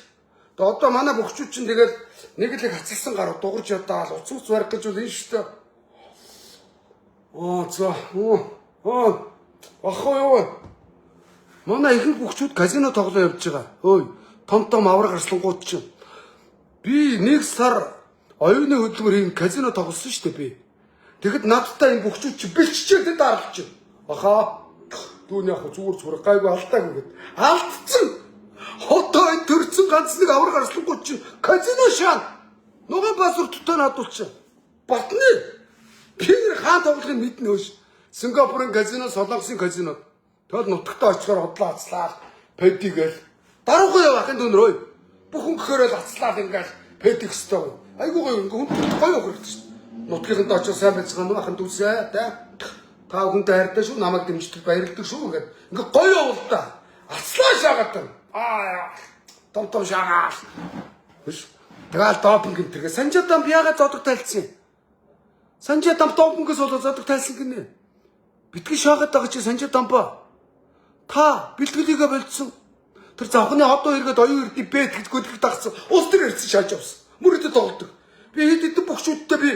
A: Тэг одоо манай бөхчүүд чинь тэгэл нэг л их хацалсан гаруу дугарч ядаал уц уц барих гэж бол энэ шүү дээ. Оо за. Оо. Ах уу юу. Манай ихэнх бөхчүүд казино тоглоо явж байгаа. Өөй, том том авраг арслангууд чинь. Би нэг сар Оюуны хөдөлмөр ийм казино тоглосон шүү дээ би. Тэгэхэд надтай энэ бөхчүүд чи бэлччихээ тэнд арлж. Ахаа. Дүүн яг зүгээр зүгээр гайгүй алдаагүй гэд. Алдцсан. Одоо энэ төрцөн ганц нэг авраг арслангууд чи казино шаан. Нуган пассворд тутаа наадуулчих. Батны. Би хаан тоглохыг мэднэ хөөш. Сингапурын казино, Солонгосын казино. Тэгэл нутагтаа очихоор хотлоо ацлаа. Пэдигээл. Даруухан яв ахын дүүнэр ой. Бүх хүн гэхээрэл ацлаад ингээл пэдик хэвээр. Айгуу гоё ингээ хүн гоё явах хэрэгтэй шүү дээ. Нутгийнханд очиж сайн байцгаана уу ахын дүүсээ тэ. Та хүнтэй хайртай шүү, намайг дэмждэг баярлдаг шүү гэд. Ингээ гоё явуул та. Ацлаа шаагаад байна. Аа том том шаагаа. Биш. Тэгэл допинг энэ тэргээ Санжадам яагаад зодог тайлцсан юм? Санжадам допингээс болоод зодог тайлсан гинэ. Битгий шаагаад байгаа чи Санжадампа. Та бэлтгэлийгээ болцсон. Тэр завхны одоо эргээд оюун эрдний бэт гэж гөлгөх дагсан. Улс төр ирсэн шааж явсан. Мөрөдө тоглодог. Би хэд хэдэн бөхчүүдтэй би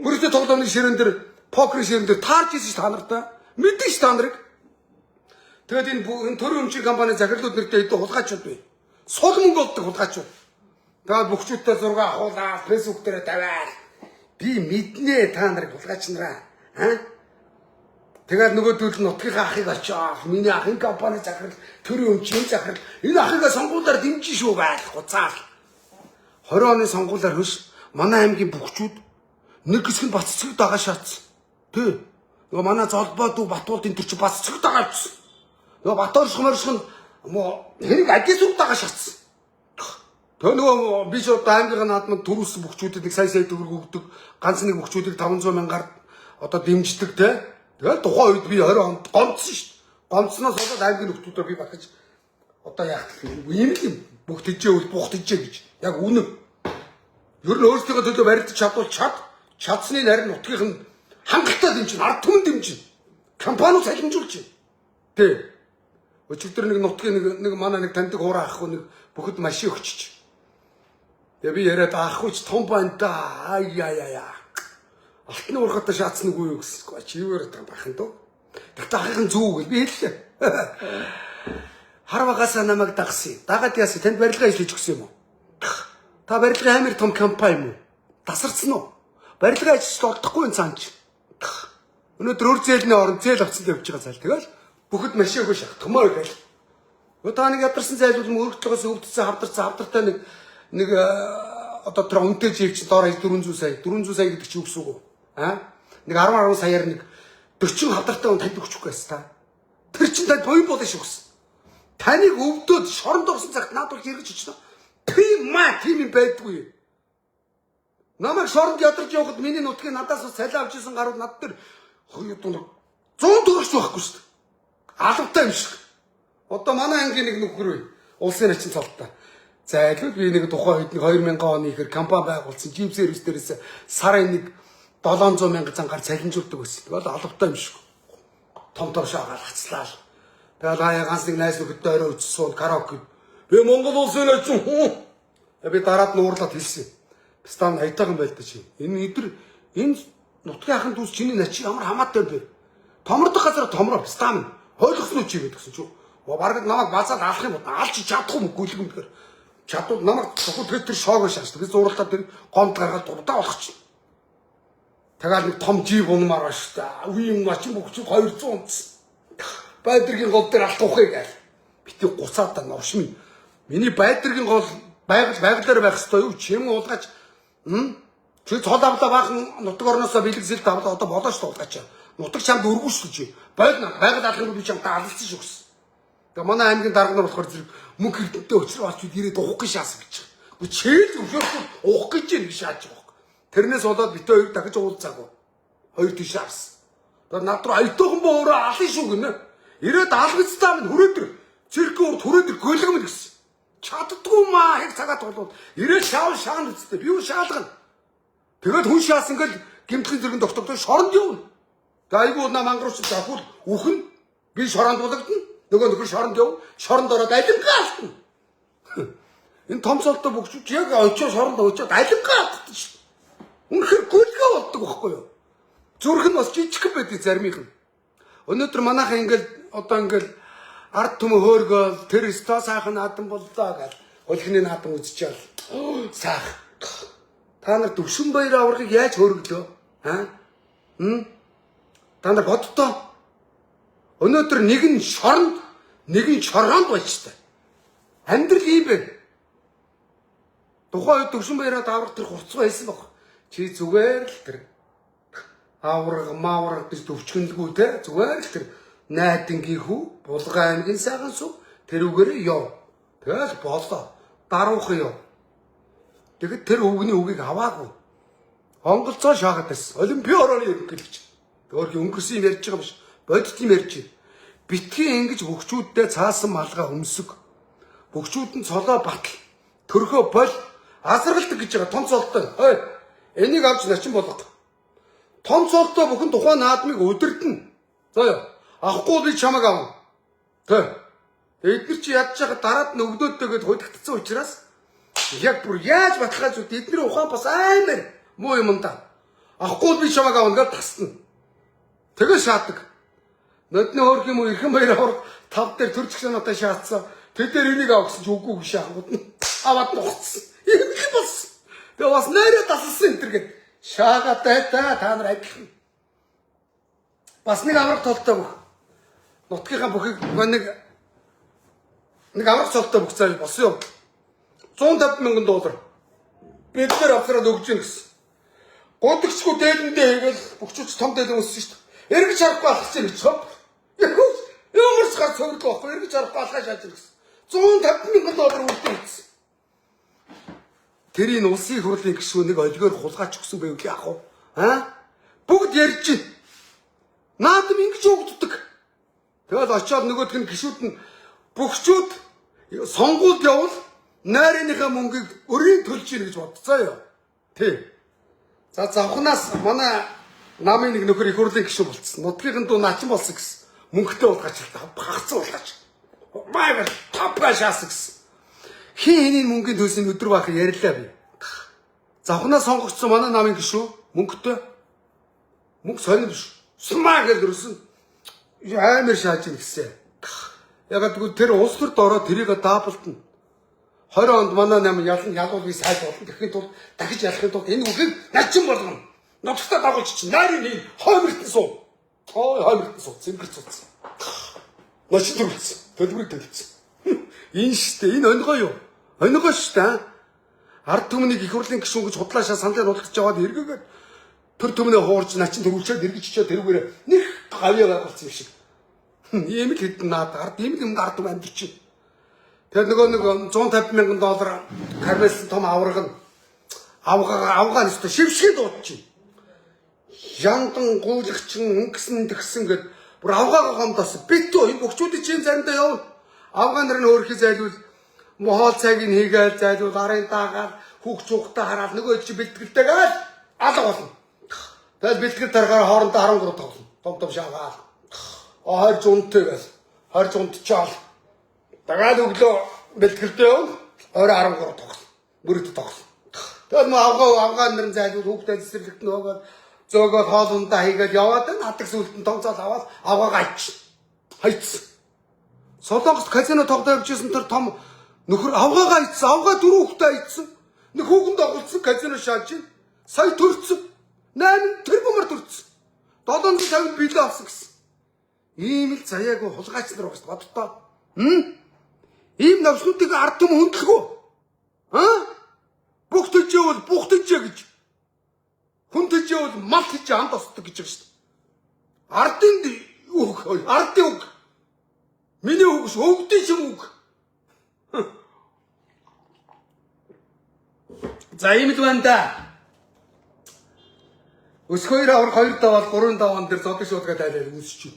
A: мөрөдө тоглоомны ширээн дээр покерын ширээн дээр таарч ирсэн ш та нартай. Мэдэн ш та нарыг. Тэгээд энэ төрийн өмчийн компани захирлууд нэртэй хэдэн хулгайчуд бий. Сул мөнгө олдог хулгайчуд. Тэгээд бөхчүүдтэй зураг авахуулаад фэйсбુક дээр тавиал. Би мэднэ та нарыг хулгайч нараа. Аа? Тэгээд нөгөө төл нутгийнхаа ахыг очиод миний ахын компани захирал төрийн өмчийн захирал энэ ахыгаа сонгуулиар дэмжин шүү байх гуцаал. 20 оны сонгуулиар хөрс манай аймгийн бөхчүүд нэг хэсэг нь бац цэцэг дагаа шаацсан. Тэ. Нөгөө манай золбоо дүү Батуулд энэ төр чи бац цэцэг дагаа авчихсан. Нөгөө Баторших морших нь хэрэг агисүр дагаа шаацсан. Тэгээ нөгөө би ч одоо аймгийн наадманд төрүүлсэн бөхчүүдэд нэг сая сая төгрөг өгдөг. Ганц нэг бөхчүүдийг 500 мянгаар одоо дэмждэг те. Тэгэл тухайн үед би 20 онд гомдсон шүү дээ. Гомдсноос болоод аймгийн нөхдүүдээр би батгаж одоо яах вэ? Ийм л юм. Бүх тэжээ үл бух тэжээ гэж. Яг үнэн. Ер нь өөрсдийнхөө төлөө барилдаж чадвал чад. Чадсны нарийн нутгийнх нь хангалттай дэмжин, ард түмэн дэмжин. Компаниуд цалинжуулж байна. Тэ. Өчигдөр нэг нутгийн нэг манай нэг таньдаг хураа ахгүй нэг бүхэд машин өгчөж. Тэгээ би яриад аахгүй ч том байна да. Ай яа яа яа. Алтны уурхатай шаацсан үгүй юу гэсэн. Чи юу яриад байгаа бахын дөө. Тэгтээ ахын зүг гэл би хэллээ. Хар багасаа намайг дагсан. Дагаад яасан? Танд барилга ажиллаж өгсөн юм уу? Та барилгын амар том компани юм уу? Тасарсан уу? Барилга ажиллаж олдохгүй энэ цаан чи. Өнөөдөр өр зээлний орон зээл авцсан явж байгаа цаал. Тэгэл бүхэд машин өгөө шахтмаа гэл. Та нэг ядарсан зайлуул мөрөгдлөгөөс өвдсөн хавдарсан хавдартай нэг одоо тэр үнэтэй жив чинь доор 400 сая 400 сая гэдэг чи юу гэсэн үг вэ? Аа? Нэг 10 саяар нэг 40 хавдартай хүн танд өгчих байсан та. Тэр чинь танд буян болно шүү гэсэн. Таныг өвдөөд шоронд орсон цагт наад бол эргэж очно. Тийм маа тийм юм байдгүй. Намайг шоронд ядарч явахад миний нутгийн надаас бас цалин авч исэн гарууд над дээр 100 төгрөгч байхгүй шүү дээ. Алавтай юм шиг. Одоо манай ангийн нэг нөхөр бай. Улсын начин цолтой. Зайлуул би нэг тухайн үед нэг 2000 оны ихэр компани байгуулсан. Жип сервис дээрээс сарын нэг 700 мянга зангаар цалинжуулдаг байсан. Тэгвэл алавтай юм шиг. Том том шаагаал хацлаа. Тэгэл хаяа ганц нэг найз нөхөдтэй орой үчсэн караоке. Би Монгол улсын начин. Би дараад нь уурлаад хэлсэн. Стан аятайхан байл та чи. Энэ өдөр энэ нутгийн ахын дүүс чиний начин ямар хамаатай бэ? Томордох газар томроо стан ойлгосон уу чи гэдгсэн чи. Бараг намайг базаад алах юм бол алж чадахгүй юм гүйлгэн тэгэхээр. Чадвал намайг зөвхөн тэр шоог шааш. Би зурлаа тэр гомд гаргаад дурдаа болох чинь. Тэгэл нэг том жип унмаар байна шүү дээ. Үе юм мачин бөхчүүд 200 унтсан. Байдргийн гол дээр алт ухыг гээл. Бити гуцаад та новшмын. Миний байдргийн гол байгалаар байх ёстой юу? Чем уулгаач? Чи цол авлаа баахан нутаг орноосоо бэлэг зэлт авлаа одоо болоо шүү уулгаач. Нутаг чамд өргөн шүү чи. Байгаль алах юм би чамд алалцсан шүү гэсэн. Тэгээ манай аймгийн дарга нар болохоор зэрэг мөнгө хэрдэнтэй өчрөө олч бид ирээд уух гэж шаасан гэж. Үгүй чээл зөвшөөрөхгүй уух гэж юм гэж шааж байгаа юм. Тэрнээс болоод битээ хоёр дахиж уулзаагүй. Хоёр тийш харсан. Тэгээ над руу аятайхан боо өөрөө алын шүү гинэ. Ирээд алгацтаа минь хүрээдэр циркийн урд хүрээдэр гөлгөмөл гэсэн. Чаддгүй маа яг цагаат болоод ирээд шаав шаана үсттэй би юу шаалгана. Тэгээд хүн шаасан гэл гимтлийн зэрэг тогтогдоо шоронд явна. Тэгээ айгүй наа мангаруулсан захиул үхэн би шоронд булагдана. Нөгөө нөхөр шоронд яв. Шоронд ороод алингаа алдна. Энэ том цолтой бөгчүүч яг очиж шоронд очиод алингаа алддаг шүү. Үнэхээр гүйлгээ болдог байхгүй юу? Зүрх нь бас жижигхэн байдаг заримийнх нь. Өнөөдөр манайхан ингээл одоо ингээл ард түмэн хөөргөөл тэр өстой сайхан наадам боллоо гэл хөлхний наадам үзчихэл сайхан. Та нар Төвшинбаяр аваргыг яаж хөрөглөө? Аа? Та нар боддоо. Өнөөдөр нэг нь шоронд, нэг нь чороонд болчтой. Амьдрал ийм байна. Тухайн үед Төвшинбаяраа аварга тэр хурцгаа хэлсэн баг. Чи зүгээр л тэр аварга маварга гэж төвчгөнлгүй те зүгээр л тэр найдангийн хүү Булган аймгийн сайхан сүв тэрүүгээр яв. Тэгэл болоо. Даруухан яв. Тэгэд тэр өвгөний үгийг аваагүй. Монголцоо шаагаад байсан. Олимпийн орооны ерөнхийлөгч. Өөрхий өнгөрсөн юм ярьж байгаа биш. Бодит юм ярьж байна. Битгий ингэж бөхчүүддээ цаасан малгай өмсөг. Бөхчүүд нь цолоо батал. Төрхөө бол азаргалдаг гэж байгаа том цолтой. Хой. Энийг авч начин болго. Том цолтой бүхэн тухайн наадмыг удирдна. Заяа. Авахгүй би чамайг авна. Тэ. Эднэр чи ядж байгаа дараад нь өгдөөдтэйгээд худигдсан учраас яг бүр яаж баталгаажууд эдний ухаан бас амар муу юм да. Авахгүй би чамайг авна гэж тасна. Тэгээ шаадаг. Нодны хөөрх юм уу Эрхэн баяр авраг тав дээр төр чигсануудаа шаацсан. Тэд дээр энийг авах гэсэн чи үгүй гэж шаахгууд нь аваад нухацсан. Юм л болсон. Тэгээ бас нэрээ тасалсан энэ төр гэд шаагаад та та нар адилхан. Бас нэг авраг толтой бүх. Нутгийнхаа бүхийг нэг авраг цолтой бүх цааш болсон юм. 150 мянган доллар. Бид нэр авсраад өгч гин гэсэн. Гудагчгүй дээлэндээ хийгээл бөхчүүч том дээлэн өссөн шүү дээ. Эргэж харахгүй алхах юм гэж хоп. Ямар ч гар цогцлоо байхгүй эргэж харахгүй алхаа шааж ирсэн. 150 мянган доллар үрдээ хийсэн. Тэр энэ улсын хурлын гишүүн нэг олигоор хулгайч өгсөн байвал яах вэ? Аа? Бүгд ярьж байна. Наадам ингэж өгддөг. Тэгэл очиод нөгөөх нь гишүүд нь бөхчүүд сонгуульд явбал найрынхаа мөнгийг өрийн төлж ийн гэж бодцоо юу. Тий. За завхнаас манай намын нэг нөхөр их хурлын гишүүн болцсон. Нутгийн дүү начин болсон гэсэн. Мөнгөтэй уулгаач л та хагцсан уулгаач. Маягаар топга шаасан гэсэн. Хин хэний мөнгөний төлсөн өдөр бах ярьлаа би. Завхнаас сонгогдсон манай намын гишүүн мөнгөтэй. Мөнгө сонир биш. Сумаа гэж өрсөн. Амар шааж ийн гэсэн. Ягаад гэвэл тэр улс төрд ороод тэрийг даблтна. 20 онд манай нам ялан ялуулыг сайд болно. Тэгэхийн тулд дахиж ялахын тулд энэ бүхийг начин болгоно. Нутагтаа дагуулж чинь найрын нэг хоймортон суу. Ой хоймортон суу. Цэнгэр цуцсан. Начин төрүүлсэн. Төлбөрийг төлсөн. Энэ штэ энэ онгой юу? Онгой штэ. Ард түмнийг их хурлын гишүүн гэж худлаашаа саналыг худалдаж аваад эргээгээд төр түмнээ хуурч начин төрүүлчээд эргэж чичээ тэрүүгээрээ нэг гавьяа гаргалсан юм шиг. Ийм л хэдэн наад ард ийм л юм ард түмэн амьдарч байна. Тэгээд нөгөө нэг 150 мянган доллар кармелсан том авраг нь авгаа нэстэ шившгийг дуудчих. Яндан гуйлагчин өнгөсөн тэгсэн гэд бүр авгаагаа гомдоос битүү энэ бөхчүүдийн чинь заримдаа явна. Авгаа нар нь өөрхий зайлвал моол цайг нь хийгээл зайлвал арын даагаал хүүхд чухтаа хараад нөгөө чи бэлтгэлтэйгээл алга болно. Тэгэл бэлтгэл тарахаар хоорондоо 13 тоглоно. Том том шаагаал. Хайр зунтай гэл. Хайр зунтчаал. Дагаад өглөө бэлтгэлтэй явна. Орой 13 тоглоно. Мөрөд тоглоно. Тэгэл мө авгаа нэрэн зайлвал хүүхдээ цэцэрлэгт нөгөөд зөөгөө хоол ундаа хийгээд яваад надаг сүлтэн томцоол аваад авгаагаа хайч. Хайцсан. Солонгост казино тоглоо явжсэн тэр том нөхөр авгаагаа хайцсан. Авгаа дөрөв хүүхдээ хайцсан. Нэг хүүхэн дагуулсан казино шааж ин. Сая төрцөн. 8 тэрбумаар төрцөн. 750 билээ авсан гэсэн. Ийм л заяагүй хулгайч нар байгаа шүү дээ. Бодтоо. Ийм навснуудыг ард түмэн хүндлэхүү. Аа? Бүх төжөө бол бух төжөө гэж. Хүн төжөө бол мал төжөө амд осдог гэж байгаа шүү дээ. Ардын үг, ардын үг. Миний үг ш өвдөн шиг үг. За ийм л байна да. Өсгөөр авар 2 даваал 3 даваан дээр зодон шуудгаа тайлал үүсч.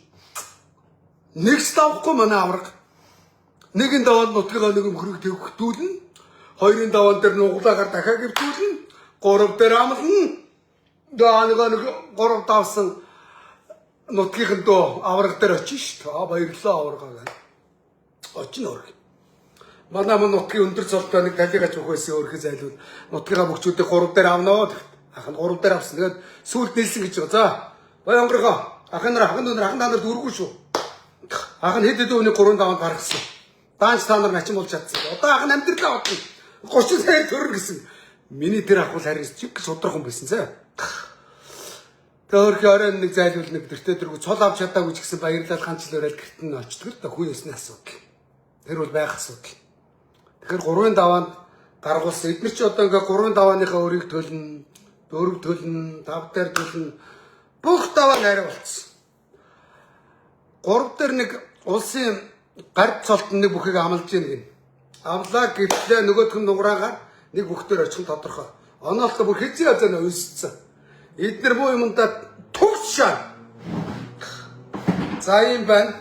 A: Нэг ч давхгүй манай авраг. Нэгэн даваанд нутгийн нэг мөхрийг төвхтүүлнэ. Хоёрын даваан дээр нуглаагаар дахиад гівтүүлнэ. Гурав дээр амлна. Даа нэг гурав давсан нутгийнхан дөө авраг дээр очиж шүү дээ. Баярлалаа аваргаа гэх. Очин өрг. Манай мөн нутгийн өндөр цолтой нэг талигач өгөөсөн өөрхөн зайлвал нутгийнхаа бөхчүүдийг гурав дээр авнаа гэх. Ах нь гурав дээр авсан. Тэгээд сүүлд нийлсэн гэж байгаа. За баян онгорхоо. Ах нар ахын дүүнэр ахын та нар дүүргүй шүү. Ах нь хэд хэдэн үний гурван даваанд гаргасан. Даанч та нар начин болж чадсан. Одоо ах нь амьдралаа бодно. 30 сая төрөр гэсэн. Миний тэр ах бол харин чиг шудрах хүн байсан заа. Тэгээ өөрхий оройн нэг зайлуул нэг тэртээ тэргүй цол авч чадаагүй ч гэсэн баярлал ганцл өрөөл гэрт нь очдөг л да, хүн ёсны асуудал. Тэр бол байх асуудал. Тэгэхээр 3-ын даваанд гаргуулсан. Эдгээр чи одоо ингээ 3-ын давааныхаа өрийг төлнө, 4 төлнө, 5 дээр төлнө. Бүх даваа нарай болцсон. 3 дээр нэг улсын гард цолт нэг бүхийг амлаж гин гин. Авлаа гэвлээ нөгөөх нь нуграагаар нэг бүх дээр очих нь тодорхой. Оноолтой бүр хэзээ хазаа өссөн. Эднэр муу юмдаа төгс шаа. За юм байна.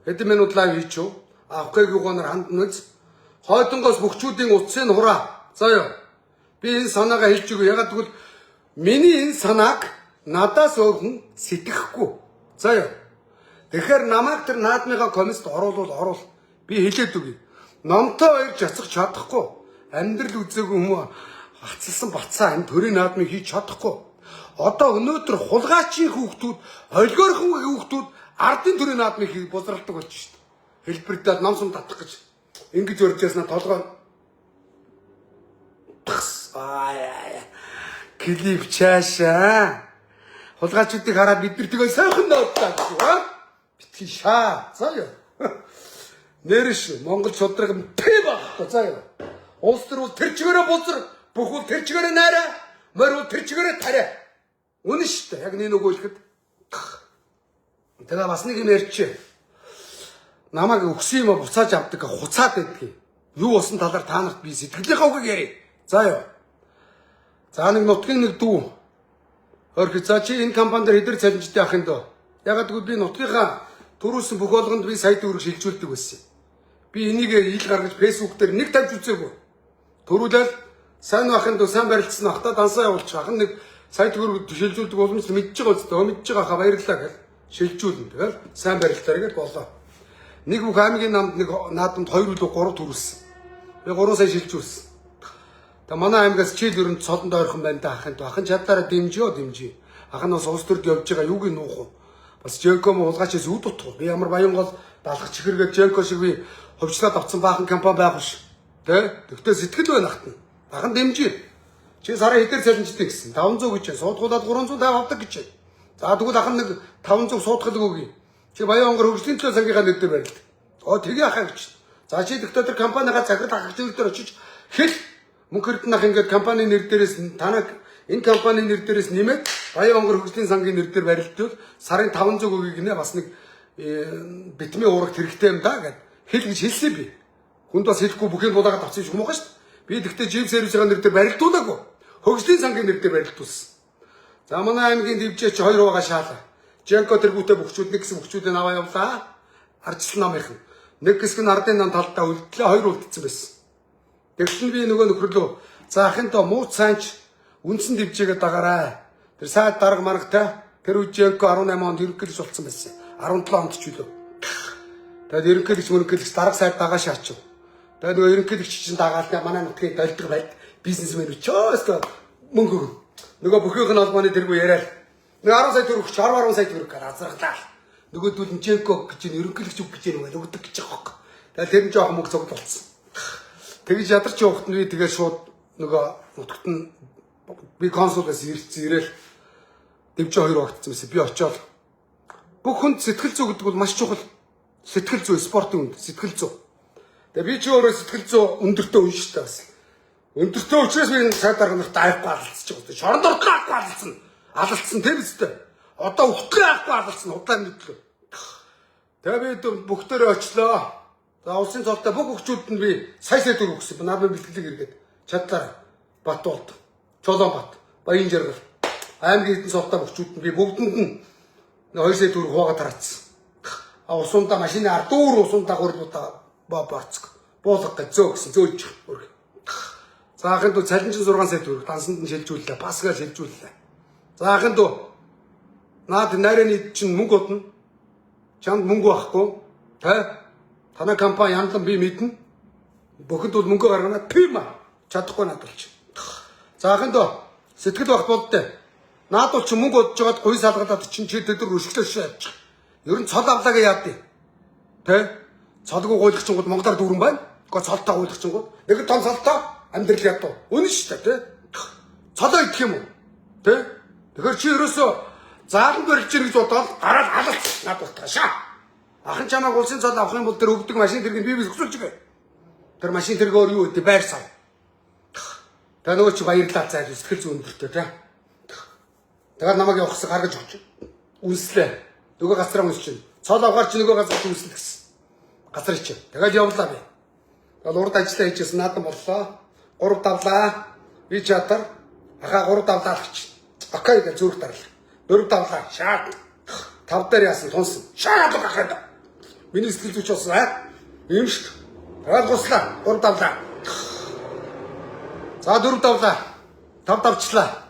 A: Хэдэн минут live хийчихв. Авахыг юугаар хандна үз. Хойдонгоос бөхчүүдийн утсыг хураа. За юу. Би энэ санаагаа хэлж өгье. Ягаад гэвэл миний энэ санааг надаас өөр хүн сэтгэхгүй. За юу. Тэгэхээр намайг тэр наадмынхаа комист оруулвал оруул. Би хэлээд өгье. Номтой баяр жацах чадахгүй. Амьдрал үзээгүй хүмүүс хацалсан бацаа энэ төрийн наадмыг хийж чадахгүй. Одоо өнөөдөр хулгайчийн хүүхдүүд, олигархын хүүхдүүд ардын төрийн наадмыг хийж бузралдаг болж шít. Хэлбэрдээ ном сум татах гэж ингэж урьж яснаа толгой тагс. Аа. Клип чаашаа. Хулгайчдыг хараад бид нар тэгээ сайхан нөөдлаа гэсэн аа. Битгий шаа. За юу. Нэр ш Монгол шудраг пэ багхгүй за юу. Улс төр бол тэр чигээрээ бузар, бүх бол тэр чигээрээ найраа, морь бол тэр чигээрээ тариа. Үнэн шүү дээ. Яг нэг нөгөө хэлэхэд. Тэгээ бас нэг юм ярьчих. Намайг өгсөн юм буцааж авдаг, хуцаад байдгийг. Юу болсон талаар та нарт би сэтгэлийнхаа үгийг ярив. За юу. За нэг нутгийн нэг дүү. Хөрх за чи энэ компани дээр хэдэр цалинжтай ах юм дөө. Ягаад гэвэл би нутгийнхаа төрүүлсэн бүх болгонд би сая төгрөг шилжүүлдэг байсан. Би энийг ил гаргаж Facebook дээр нэг тавьж үзээгүй. Төрүүлэл сайн бахын дөө сайн барилцсан ахта дансаа явуулчих. Ах нэг сая төгрөг шилжүүлдэг боломж мэдж байгаа үстэй. Мэдж байгаа хаа баярлалаа гэл шилжүүлнэ. Тэгэл сайн барилцаарай гэл болоо. Нэг бүх аймгийн намд нэг наадамд 2 үлээ 3 төрүүлсэн. Би 3 сая шилжүүлсэн. Тэгээ манай аймгаас чийл өрөнд цолонд ойрхон байна да ахын. Ахын чадлаараа дэмжиё дэмжи. Ах нь бас улс төрд явж байгаа юуг нь нуух вэ? Бас Женко хулгайчаас үд утах. Би ямар баян гол далах чихэргээд Женко шиг би ховчлоод авцсан баахан компани байх биш. Тэ? Тэгтээ сэтгэл байна ахт нь. Ахын дэмжи. Чи сарын хэдээр цалинждаг гэсэн. 500 гэж. Суудгуулаад 350 авдаг гэж. За тэгвэл ахын нэг 500 суудгалаг өгье. Чи баян онгор хөгжлийн төлөө сангийнхаа нэр дээр барилд. Оо тэгээ ахаа гэж. За чи тэгтээ тэр компанийгаа захирал ахагч дээр очиж хэл мөнх эрдэнэ ах ингээд компани нэр дээрээс танаг энэ компани нэр дээрээс нэмээд баян онгор хөгжлийн сангийн нэр дээр барилдвал сарын 500 өгье гинэ бас нэг битмийн уурагт хэрэгтэй юм да гэд хэл гэж хэлсэн би. Хүнд бас хэлэхгүй бүхийг булаагаад авсан юм шиг муухан шүү дээ. Би тэгтээ жив сервисийн нэр дээр барилдуулаагүй. Хөгжлийн сангийн нэр дээр барилдуулсан. За манай аймгийн дивжээ чи 2 хуваагаа шаалаа. Женко тэргүүтээ бөхчүүд нэг хэсэг бөхчүүдээ аваа явлаа. Ардчлан намынхан. Нэг хэсэг нь ардын нам талдаа үлдлээ, хоёр үлдсэн байсан. Тэгсэн би нөгөө нөхөрлөө за ахын доо мууц сайнч үндсэн дивжээгээ дагаарай. Тэр сайд дарга маргатай тэр үе Женко 18 онд ерөнхийлөгч болсон байсан. 17 онд ч үлээ. Тэгээд ерөнхийлөгч мөрөнхийлөгч дарга сайд дагаа шаачив. Тэгээд нөгөө ерөнхийлөгч чинь дагаал манай нутгийн долдго байд бизнесмен өчөөс мөнгө өгнө. Нөгөө бүхийнх нь холбооны тэргүй яриад нэг 10 сая төгрөг 10 10 сая төгрөг гэж азаргалаа. Нөгөөдөл нь Женко гэж нь ерөнхийлөгч үг гэж юм өгдөг гэж байгаа хөөе. Тэгээд тэр нь жоохон мөнгө цуглуулсан. Тэгж ядарч явахт нь би тэгээд шууд нөгөө нутагт нь би консулаас ирсэн ирээл дэмжин хоёр багтсан байсан. Би очиод бүх хүнд сэтгэл зүй гэдэг бол маш чухал. Сэтгэл зүй спортын үнд сэтгэл зүй. Тэгээ би чи өөрөө сэтгэл зүй өндөртөө унштай бас. Өндөртөө учраас би энэ цаг дарга нарт аяхгүй алалцчих байгаа. Шоронд ортлоо аяхгүй алалцсан. Алалцсан тэр үстэй. Одоо өгтлөө аяхгүй алалцсан удаан мэдлээ. Тэгээ би бүгдээрээ очлоо. За улсын цолтой бүх өгчүүд нь би сая сая төгрөг өгсөн. Надад бэлтгэлийг эргээд чадлаар Батболд, Чолоонбат, Баян жаргал аймгийн хэдэн цолтой өгчүүд нь би бүгдэнд нь 2 сая төгрөг хуваагаад тараацсан. А усундаа машины ард дүүр усундаа гурлуудаа борцог. Буулга гэж зөө гэсэн зөөж өрг. За ахын дүү цалинжин 6 сая төгрөг дансанд нь шилжүүллээ. Басгаа шилжүүллээ. За ахын дүү наад нарийн чинь мөнгө одно. Чамд мөнгө байхгүй. Тэ? Танай компани яндлан би мэднэ. Бүхэнд бол мөнгө гаргана. Пима чадахгүй надад болчих. За ахын дөө сэтгэл багт болдтой. Наад бол чи мөнгө одж байгаад гуй салгалаад чинь чи тэд нар өшөглөө шээ авчих. Ер нь цол авлагаа яад. Тэ? Цолгүй гуйлах чингууд Монголоор дүүрэн байна. Гэхдээ цолтой гуйлах чингууд нэг том цолтой амьдрал ядуу. Үнэн шүү дээ, тэ? Цолоо идэх юм уу? Тэ? Тэгэхээр чи ерөөсөө зааланд барилж ир гэж бодоод гараад алалц над болтгаашаа. Ахын чамайг улсын цол авах юм бол тэр өгдөг машин тэргийг би бисгсүүлж өгье. Тэр машин тэргээр юу гэдэг байр сав. Тэгээ нөгөө чи баярлалаа зайлуу сэтгэл зүйн өндөртэй тэ. Тэгээд намайг явахсан гаргаж өгч. Үнслээ. Нөгөө газраа үнсчин. Цол авахар чи нөгөө газар чи үнслэх гэсэн. Газар чи. Тэгээд явлаа би. Тэгээд урд ажиллаа хийжсэн наадам боллоо. 3 давлаа. Би чадар. Ахаа 3 давлаа л гэж. Окей гэж зүрх дарлаа. 4 давлаа. Шаад. 5 дээр яасан тунсан. Шаад гахаад. Миний сэтгэл зүйч болсон аа. Ийм шүү. Тэгээд гуслаа. 3 давлаа. За 4 давлаа. 5 давчлаа.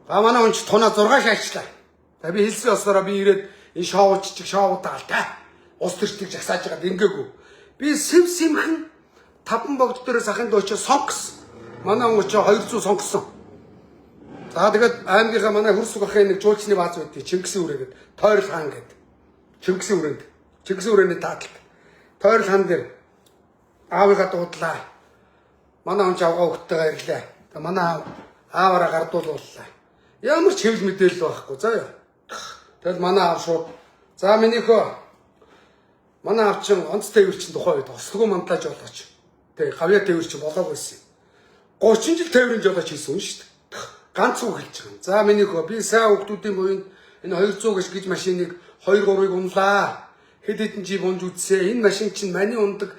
A: А манай хүн чи тунаа 6 шаачлаа. За би хэлсэн ёсороо би ирээд энэ шоуч чиг шоудаал та. Ус төрчдөг жагсааж байгаад ингээгүй. Би сэв сэмхэн таван богд дээрээс ахын дуу чи сонгосон. Манай хүн чи 200 сонгосон. За тэгээд аймгийнхаа манай хөрсөг ахын нэг жуулчны бааз байдгийг Чингисийн үрээ гээд Тойрол хаан гээд Чингисийн үрээнд Чингисийн үрээний тааталт Тойрол хаан дээр аавыгаа дуудлаа. Манай хүн ч авгаа хөвгтэйгээ ирлээ. Тэгээ манай аав ааваараа гардуулууллаа. Ямар ч хэвлэл мэдээлэл байхгүй заа юу. Тэгэл манай аав шууд за минийхөө манай аав чин онц тээвэр чин тухайн үед ослогоо мандлаж болооч. Тэг гавья тээвэр чин болоог байсан. 30 жил тээврийн жолооч хийсэн хүн шүү дээ. Ганц үг хэлж байгаа. За минийхөө би сайн хүүхдүүдийн буянд энэ 200 гэж гэж машиныг 2 3-ыг унлаа. Хэд хэдэн жив унж үзсээ. Энэ машин чинь маний ундаг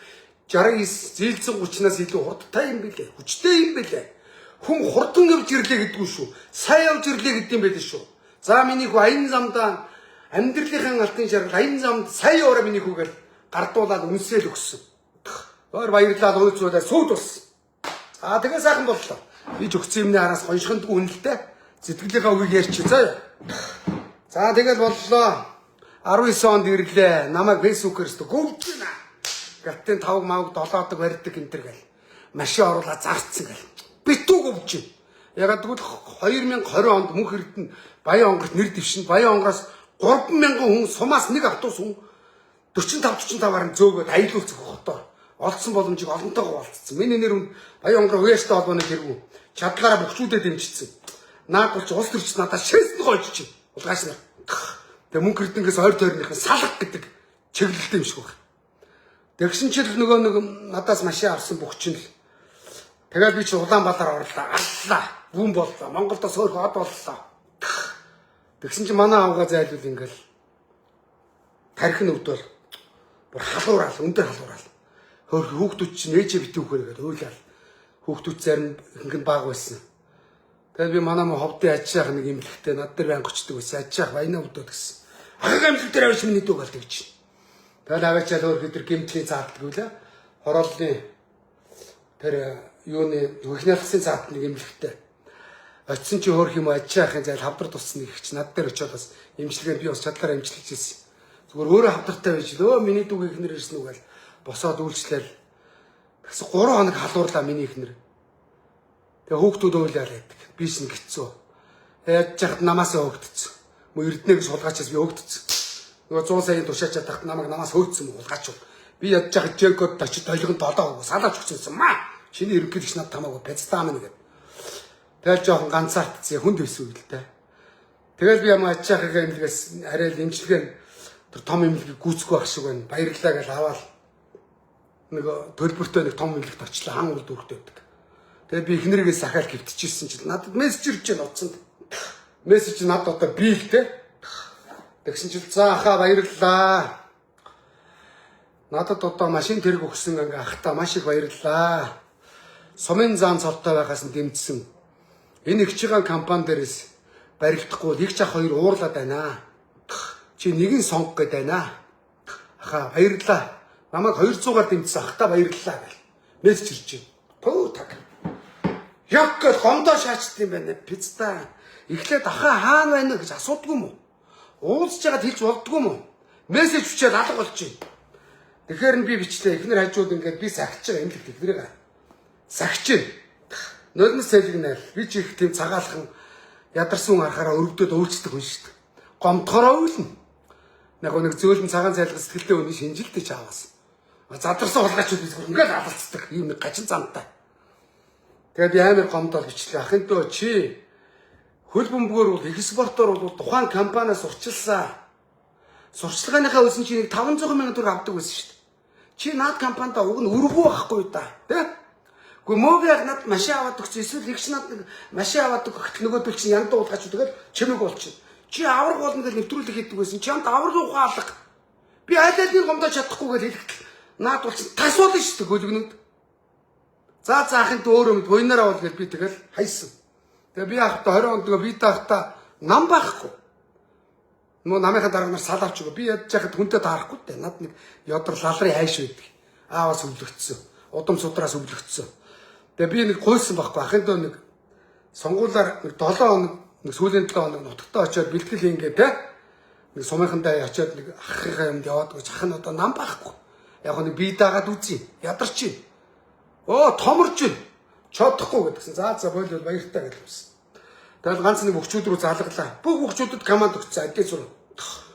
A: 69 зээлцэн 30-наас илүү хурдтай юм билээ. Хүчтэй юм билээ. Хүн хурдан явж ирлээ гэдэггүй шүү. Сайн явж ирлээ гэдэг юм байл шүү. За миний хүү аян замдаа амьдралынхаа алтын шаргал аян замд сайн яваарай миний хүү гэл гардуулаад үнсээл өгсөн. Өөр баярлаад уулзуулаад сүйд болсон. За тэгээ сайхан боллоо. Би ч өгсөн юмны араас гоншиндгүй үнэлтэй сэтгэлийнхаа үгийг ярьчих заа. За тэгэл боллоо. 19 онд ирлээ. Намайг фэйсбүүкээр өстө гөвж байна. Галтын тавг мавг долоодог барьдаг энэ төр гэл. Машин оруулаад зарцсан гэл. Битүү гөвж байна. Ягаад гэвэл 2020 онд мөнх эрдэнэ Баян онгорт нэр дэвшин Баян онгороос 3000 хүн сумаас нэг автобус хүн 45 45-аар зөөгөөд аялуулцах хотоор олдсон боломжийг олонтойгоо олдсон. Миний нэр үн Баян онгороо уяаштай холбооны тэргүү чадлаараа бөхчүүдэд дэмжицсэн. Наад бол чи улс төрч надад шээсэн гойж чинь. Улгааш нар. Тэгээ мөнх эрдэнэс ойр тойрныхан салга гэдэг чиглэлтэй юм шиг байна. Тэгсэн чил нөгөө нэг надаас машин авсан бөхчин л тэгэл би чи Улаанбаатар орлоо. Аллаа. Бүүн боллоо. Монголдо сөөрх од боллоо. Тэгсэн чи манай авгаа зайлвал ингээл тархин өвдөл бүр халуураал өндөр халуураал. Хөөх хүүхдүүд чинь ээжээ битүүхээр гээд уйлал. Хүүхдүүд зарим ихэнх нь бага байсан. Тэгээд би манай мө ховдын аж ахуйн нэг имлэгтэй над дээр байнга очдөг байсан. Аж ах баяна өвдөд гэсэн. Ахыгаа имлэг дээр аваач миний дүү гал тэгж. Тэгэл аваачаал өөр бид нар гимтлийн зааддаг үлээ. Хорооллын тэр юуны хөхнялхсын заад нэг имлэгтэй. Очисон чи хөөх юм аж ахын зайл хавдар туссан нэг их чи над дээр очиод бас имчилгээнд би бас чадлаараа имчилж ирсэн. Зүгээр өөрөө хавдартай байж л өө миний дүүгийн ихнэр ирсэн үг гэл босоод үйлчлээл. Тэгсэн 3 хоног халуурлаа миний ихнэр. Тэгээ хүүхдүүд уйлаа байдаг. Би ч нэг хэцүү. Яаж яхад намаасаа хөөгдсөн. Мө эрдэнэ гэж хулгайчаас би хөөгдсөн. Нөгөө 100 саяын тушаачаад тахт намайг намаас хөөцсөн хулгайч. Би ядж яхад Жекод очиж долгион долоо салаач өгсөн маа. Чиний ерөнхийлөгч над тамаагүй пецтаа минь гэд. Тэгэл жоохон ганцаардсан хүнд байсан үйл дээ. Тэгэл би ямар аж ахыгаа имлэгээс арай л имчилгээ тэр том имлэгийг гүйцэхгүй байх шиг байна. Баярлалаа гэж аваад нэг төлбөртэй нэг том имлэгт очлаа хан үр дүүртэй байдаг. Тэгээд би эхнэрээс сахаал гівтчихсэн чинь надад мессеж ирж байна утсанд. Мессеж надад одоо би л те. Тэгсэн чинь за ахаа баярлалаа. Надад одоо машин тэрэг өгсөн ингээ ахта маш их баярлалаа. Сумын зан цолтой байхаас нь дэмжсэн. Энэ ихчийн компани дээрээс баригдахгүй их чах хоёр уурлаад байна. Чи нэгэн сонгох гээд байна. Ахаа баярлалаа. Намайг 200-аар дэмжсэн ахта баярлалаа гэл. Мессеж ирж байна. Пөө так. Яг гэл гомдоо шаачд юм байна. Пиццаа. Эхлээд ахаа хаана байна гэж асуудгүй юм уу? Уулзж байгаад хэлж болдгүй юм уу? Мессеж бичээд алга болж байна. Тэгэхээр нь би бичлээ. Эхнэр хажууд ингээд би сахиж байгаа юм л эхнэрийг. Сахиж байна. Нулимс цэлгэнэл. Би ч их тийм цагаалхан ядарсан хүн харахаараа өргөдөөд өвчтдөг хүн шүү дээ. Гомдохороо уйлна. Яг нэг зөөлөн цагаан цайлга сэтгэлтэй хүний шинжилтэй чаавас. Задарсан хулгайчуд би зүгээр ингээд алалцдаг. Ийм нэг гачин замтай. Тэгээд би амар гомдол бичлээ. Ахын дөө чи хөл бөмбөгөөр бол их спортоор бол тухайн компаниас сурчилсан. Сурчлагынхаа үсэн чи нэг 500 мянган төгрөг авдаг байсан шүү дээ. Чи наад компанида уг нь өргүү байхгүй да. Тэ? Гэхдээ мөөг яг над машин аваад өгч эсвэл ихч над нэг машин аваад өгөх нөгөөдөл чинь яндаа уулгаач тэгэл чимэг болчих. Чи авраг болно гэж нэвтрүүлэг хийдэг байсан. Чамд аврагын ухаан алга. Би аль алийг гомдож чадахгүй гэж хэлэхдээ наад бол чинь тас болно шүү дээ хөлгөнүүд. За заахын өөрөө мэд буйнаар авал гэж би тэгэл хайсан. Тэгээ би яхад 20 онд тэгээ би таахта нам байхгүй. Нөө намынхаа дарга нар сал авч өгөө. Би ядж яхад хүнтэй таарахгүй дээ. Над нэг ядар лалрын хайш байдаг. Ааваас өвлөгдсөн. Удам судраас өвлөгдсөн. Тэгээ би нэг гуйсан байхгүй. Ахын дөө нэг сонгуулаар нэг 7 хоног нэг сүүлийн 7 хоног нутагтаа очиод бэлтгэл хийнгээ те. Нэг сумынхандаа очиод нэг ахынхаа юмд яваад өгч ах нь одоо нам байхгүй. Яг нэг би дагаад үзье. Ядарч чинь. Оо томорч чинь. Чадахгүй гэдгсэн. За за болвол баяртай гэж хэлсэн. Тэгэл ганц нэг өгчүүд рүү залгалаа. Бүх өгчүүдэд команд өгсөн. Адил зүр.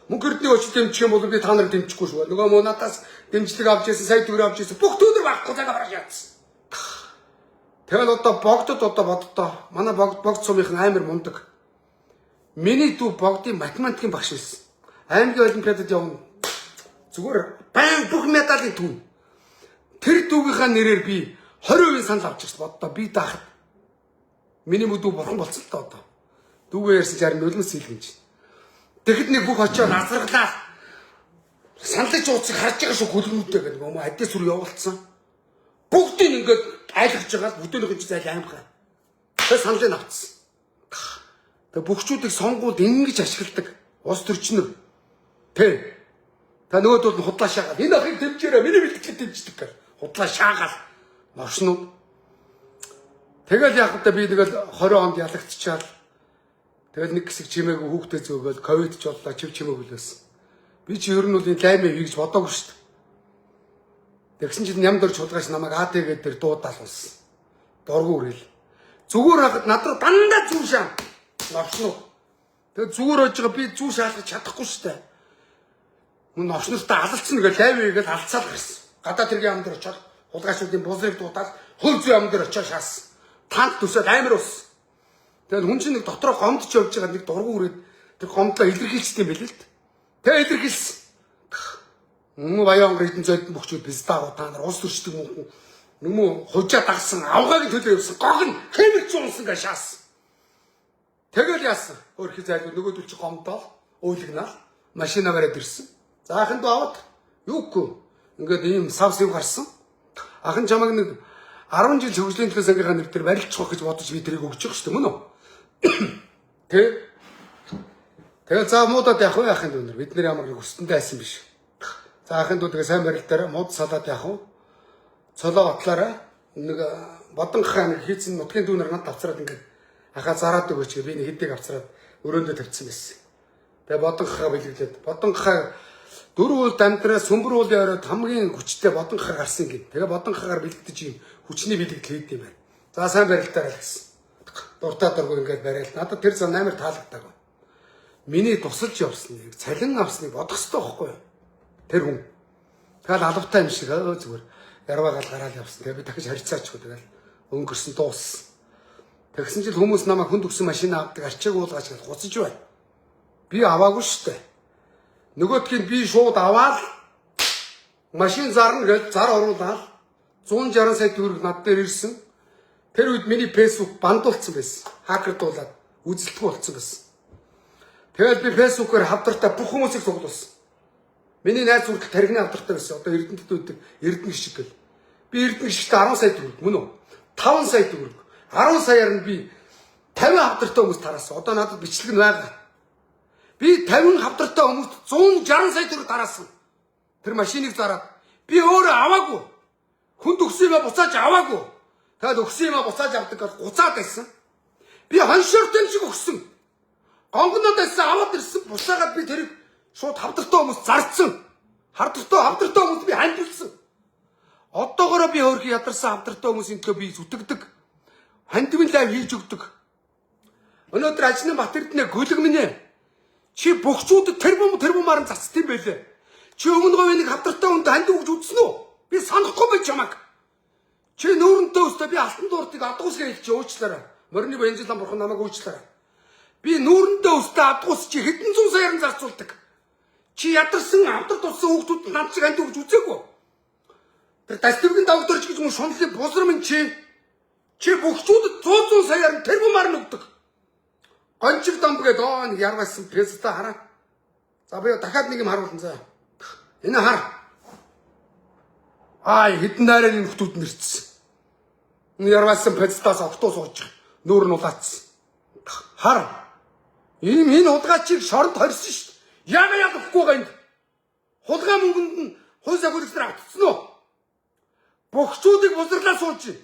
A: Мөнгө эрдний очиж дэмжих юм бол би та нарыг дэмжихгүй шүү. Нөгөө муу надаас дэмжлэг авч ирсэн, сая төгрөг авч ирсэн. Бүх төгрөг байхгүй цагаа гарч яатсан. Тэгэл одоо богдод одоо боддоо. Манай богд сумынхан амар мундаг. Миний дүү богдын математикийн багш байсан. Аймгийн олимпиадад явна. Зүгээр байн бүх медалийн төв. Тэр дүүгийнхаа нэрээр би 20% санал авч ирсэн. Боддоо би даахад. Миний дүү бурхан болсон л да одоо. Дүүгээ ярьсан чи харин нулимс хийлгэн чинь. Тэгэхэд нэг бүх очиод азаргалаа. Саналын ууцыг харж байгаа шүү хөлгөнүүдтэй гэдэг юм уу? Адис сүр явуулсан. Бүгдийг ингээд айлгаж байгаа бүдөөнийх нь зайл аимхай. Тэгээ саналыг авцсан. Тэгээ бөхчүүдийг сонгууд ингэж ашигладаг. Улс төрчнөр. Тэ. Та нөгөөдөл нь худлаа шаагаал. Энэ ахыг дэмжээрэй. Миний бэлтгэлийг дэмждэг гэх. Худлаа шаагаал. Новшнууд. Тэгэл яг та би тэгэл 20 онд ялагдчихаал. Тэгэл нэг хэсэг чимээгүй хүүхдээ зөөгөөл ковид ч боллоо чив чимээгүй л байсан. Би чи ер нь бол энэ лаймаа хий гэж бодоогүй шүү дээ. Тэгсэн чинь нямд орж хулгайч намайг АТГ дээр дуудаал болсон. Дургу үрэл. Зүгээр хахад над руу дандаа зүү шаан. Новшнууд. Тэгээ зүгээр ойж байгаа би зүү шаалгаж чадахгүй шүү дээ. Мөн новшнуудтай алалцсан гэж лайв хийгээл алцаал гарсан. Гадаа тэргийн ам дээр очиод хулгайчдын бузрыг дуудаал хөв зүү ам дээр очиод шаасан. Танк төсөөд амар ус. Тэгэл хүн чинь нэг дотроо гомдч явж байгаа нэг дургу үрээд тэр гомдлоо илэрхийлчихсэн юм байл л. Тэгээ илэрхийлсэн. Мөн баян онгор хитэн зөөлтөн бөхчүүд пиздаго та нар улс төрчдөг мөн нүмүү хужаа дагсан авгагийн төлөө явсан гог нь хэмэрч унсан гэж шаасан. Тэгэл яасан. Өөрхий зайлгүй нөгөөдөл чи гомдоол уйлгнаал машина бариад ирсэн. За ахын дүү аваад юугүй. Ингээд ийм сав сэв гарсан. Ахын чамайг нэг 10 жил хөгжлийн төлөө сангийнхаа нэр дээр барилчих гэж бодож би тэрийг өгч байгаа шүү дээ мөн үү? Тэ? Тэгэл за муудаад явах вэ ахын дүү нар. Бид нар ямар нэг өсдөндөө айсан биш. За ахын дүү тэгээ сайн барилтаараа мууд салаад явах уу? Цолоо отлаараа нэг бодон гахаа нэг хийцэн нутгийн дүү нар надад авцраад ингээд ахаа зараад өгөөч гэ би нэг хэдийг авцраад өрөөндөө тавьчихсан байсан. Тэгээ бодон гахаа бэлгэлээд бодон гахаа дөрөв уул дамдраа сүмбэр уулын оройд хамгийн хүчтэй бодон гахаа гарсан гин. Тэгээ бодон гахаагаар бэлэгдэж юм хүчний бэлэгдэл хийд юм байна. За сайн барилтаараа л гэсэн. Дуртай дургу ингээд барайл. Надад тэр зам амар таалагдаагүй. Миний тусалж явсныг, цалин авсныг бодох хэрэгтэй байхгүй юу? Тэр хүн. Тэгэл алавтай юм шиг өө зүгээр ярваа гал гараал явсан. Тэгээ би дахиж харьцаачгүй тэгэл өнгөрсөн дууссан. Тэгсэн чинь хүмүүс намайг хүнд өгсөн машин авдаг арчиг уулгаач гэж гуцаж байна. Би аваагүй шүү дээ. Нөгөөдгийг би шууд аваад машин зарна гэж зар оруулаад 160 сая төгрөг над дээр ирсэн. Тэр үед миний Facebook бандуулсан байсан. Хакердуулаад үзэлтгүй болсон байсан. Тэгэл би Facebook-оор хавдартай бүх хүмүүсийг цуглуулсан. Миний найз хүртэл тархины хавдартай байсан. Одоо Эрдэнэтэд үүдэг Эрдэнэ шиг гэл. Би Эрдэнэ шигтэй 10 сая төгрөг мөн үү? 5 сая төгрөг. 10 саяар нь би 50 хавдартай хүмүүс тараасан. Одоо надад бичлэг нь байгаа. Би 50 хавдартай хүмүүст 160 сая төгрөг тараасан. Тэр машиныг зараад би өөрөө аваагүй. Хүнд өгсөн юм а буцааж аваагүй. Тэгэл өгсөн юм а буцааж авдаг гэж гуцаад байсан. Би хоншортой шиг өгсөн. Гонгонод байсан аваад ирсэн буцаагаад би тэрийг шууд хавдартай хүмүүс зарцсан. Хавдартай хавдартай хүмүүс би хандивсан. Одоогоороо би хөөрхий ядарсан хавдартай хүмүүсийн төлөө би зүтгэдэг. Хандивын лайв хийж өгдөг. Өнөөдөр Ажны Бат Эрдэнэ гөлөг минь ээ. Чи бөхчүүдэд тэр бумаар нь цацд юм байлээ. Чи өмнө говийн нэг хавдартай хүнд хандив өгч үзсэн үү? Би санахгүй байж чамайг. Чи нүүрэнтэй өстө би алтан дууртыг адгуус гэж чи уучлаарай. Морины баянжилан бурхан намайг уучлаарай. Би нүүрэндээ өстө адгуус чи хэдэн зуун саяар нь зарцуулдаг. Чи ядарсан авдар туссан хүүхдүүд над шиг анд өгч үзээгүй. Тэр дастивгийн догдорч гэж мөн шунлын бузар минь чи. Чи бөхчүүдэд 100 100 саяар нь тэрбумаар нь өгдөг. Гончиг домб гэдэг оо нэг ярваасан пезта хараа. За би дахиад нэг юм харуулсан заа. Энэ хар. Ай хэдэн найрын нөхдүүд нэрцсэн. Ярваасан пезтаас октоо сууж байгаа. Нүүр нь улаацсан. Хар. Ийм энэ хулгайчийг шоронд хорьсон шүү дээ. Яага ядахгүй байгаа энд. Хулгай мөнгөнд нь хууль сахиулагч нар автцсан уу? Богчуудыг бузарлаа сууж байна.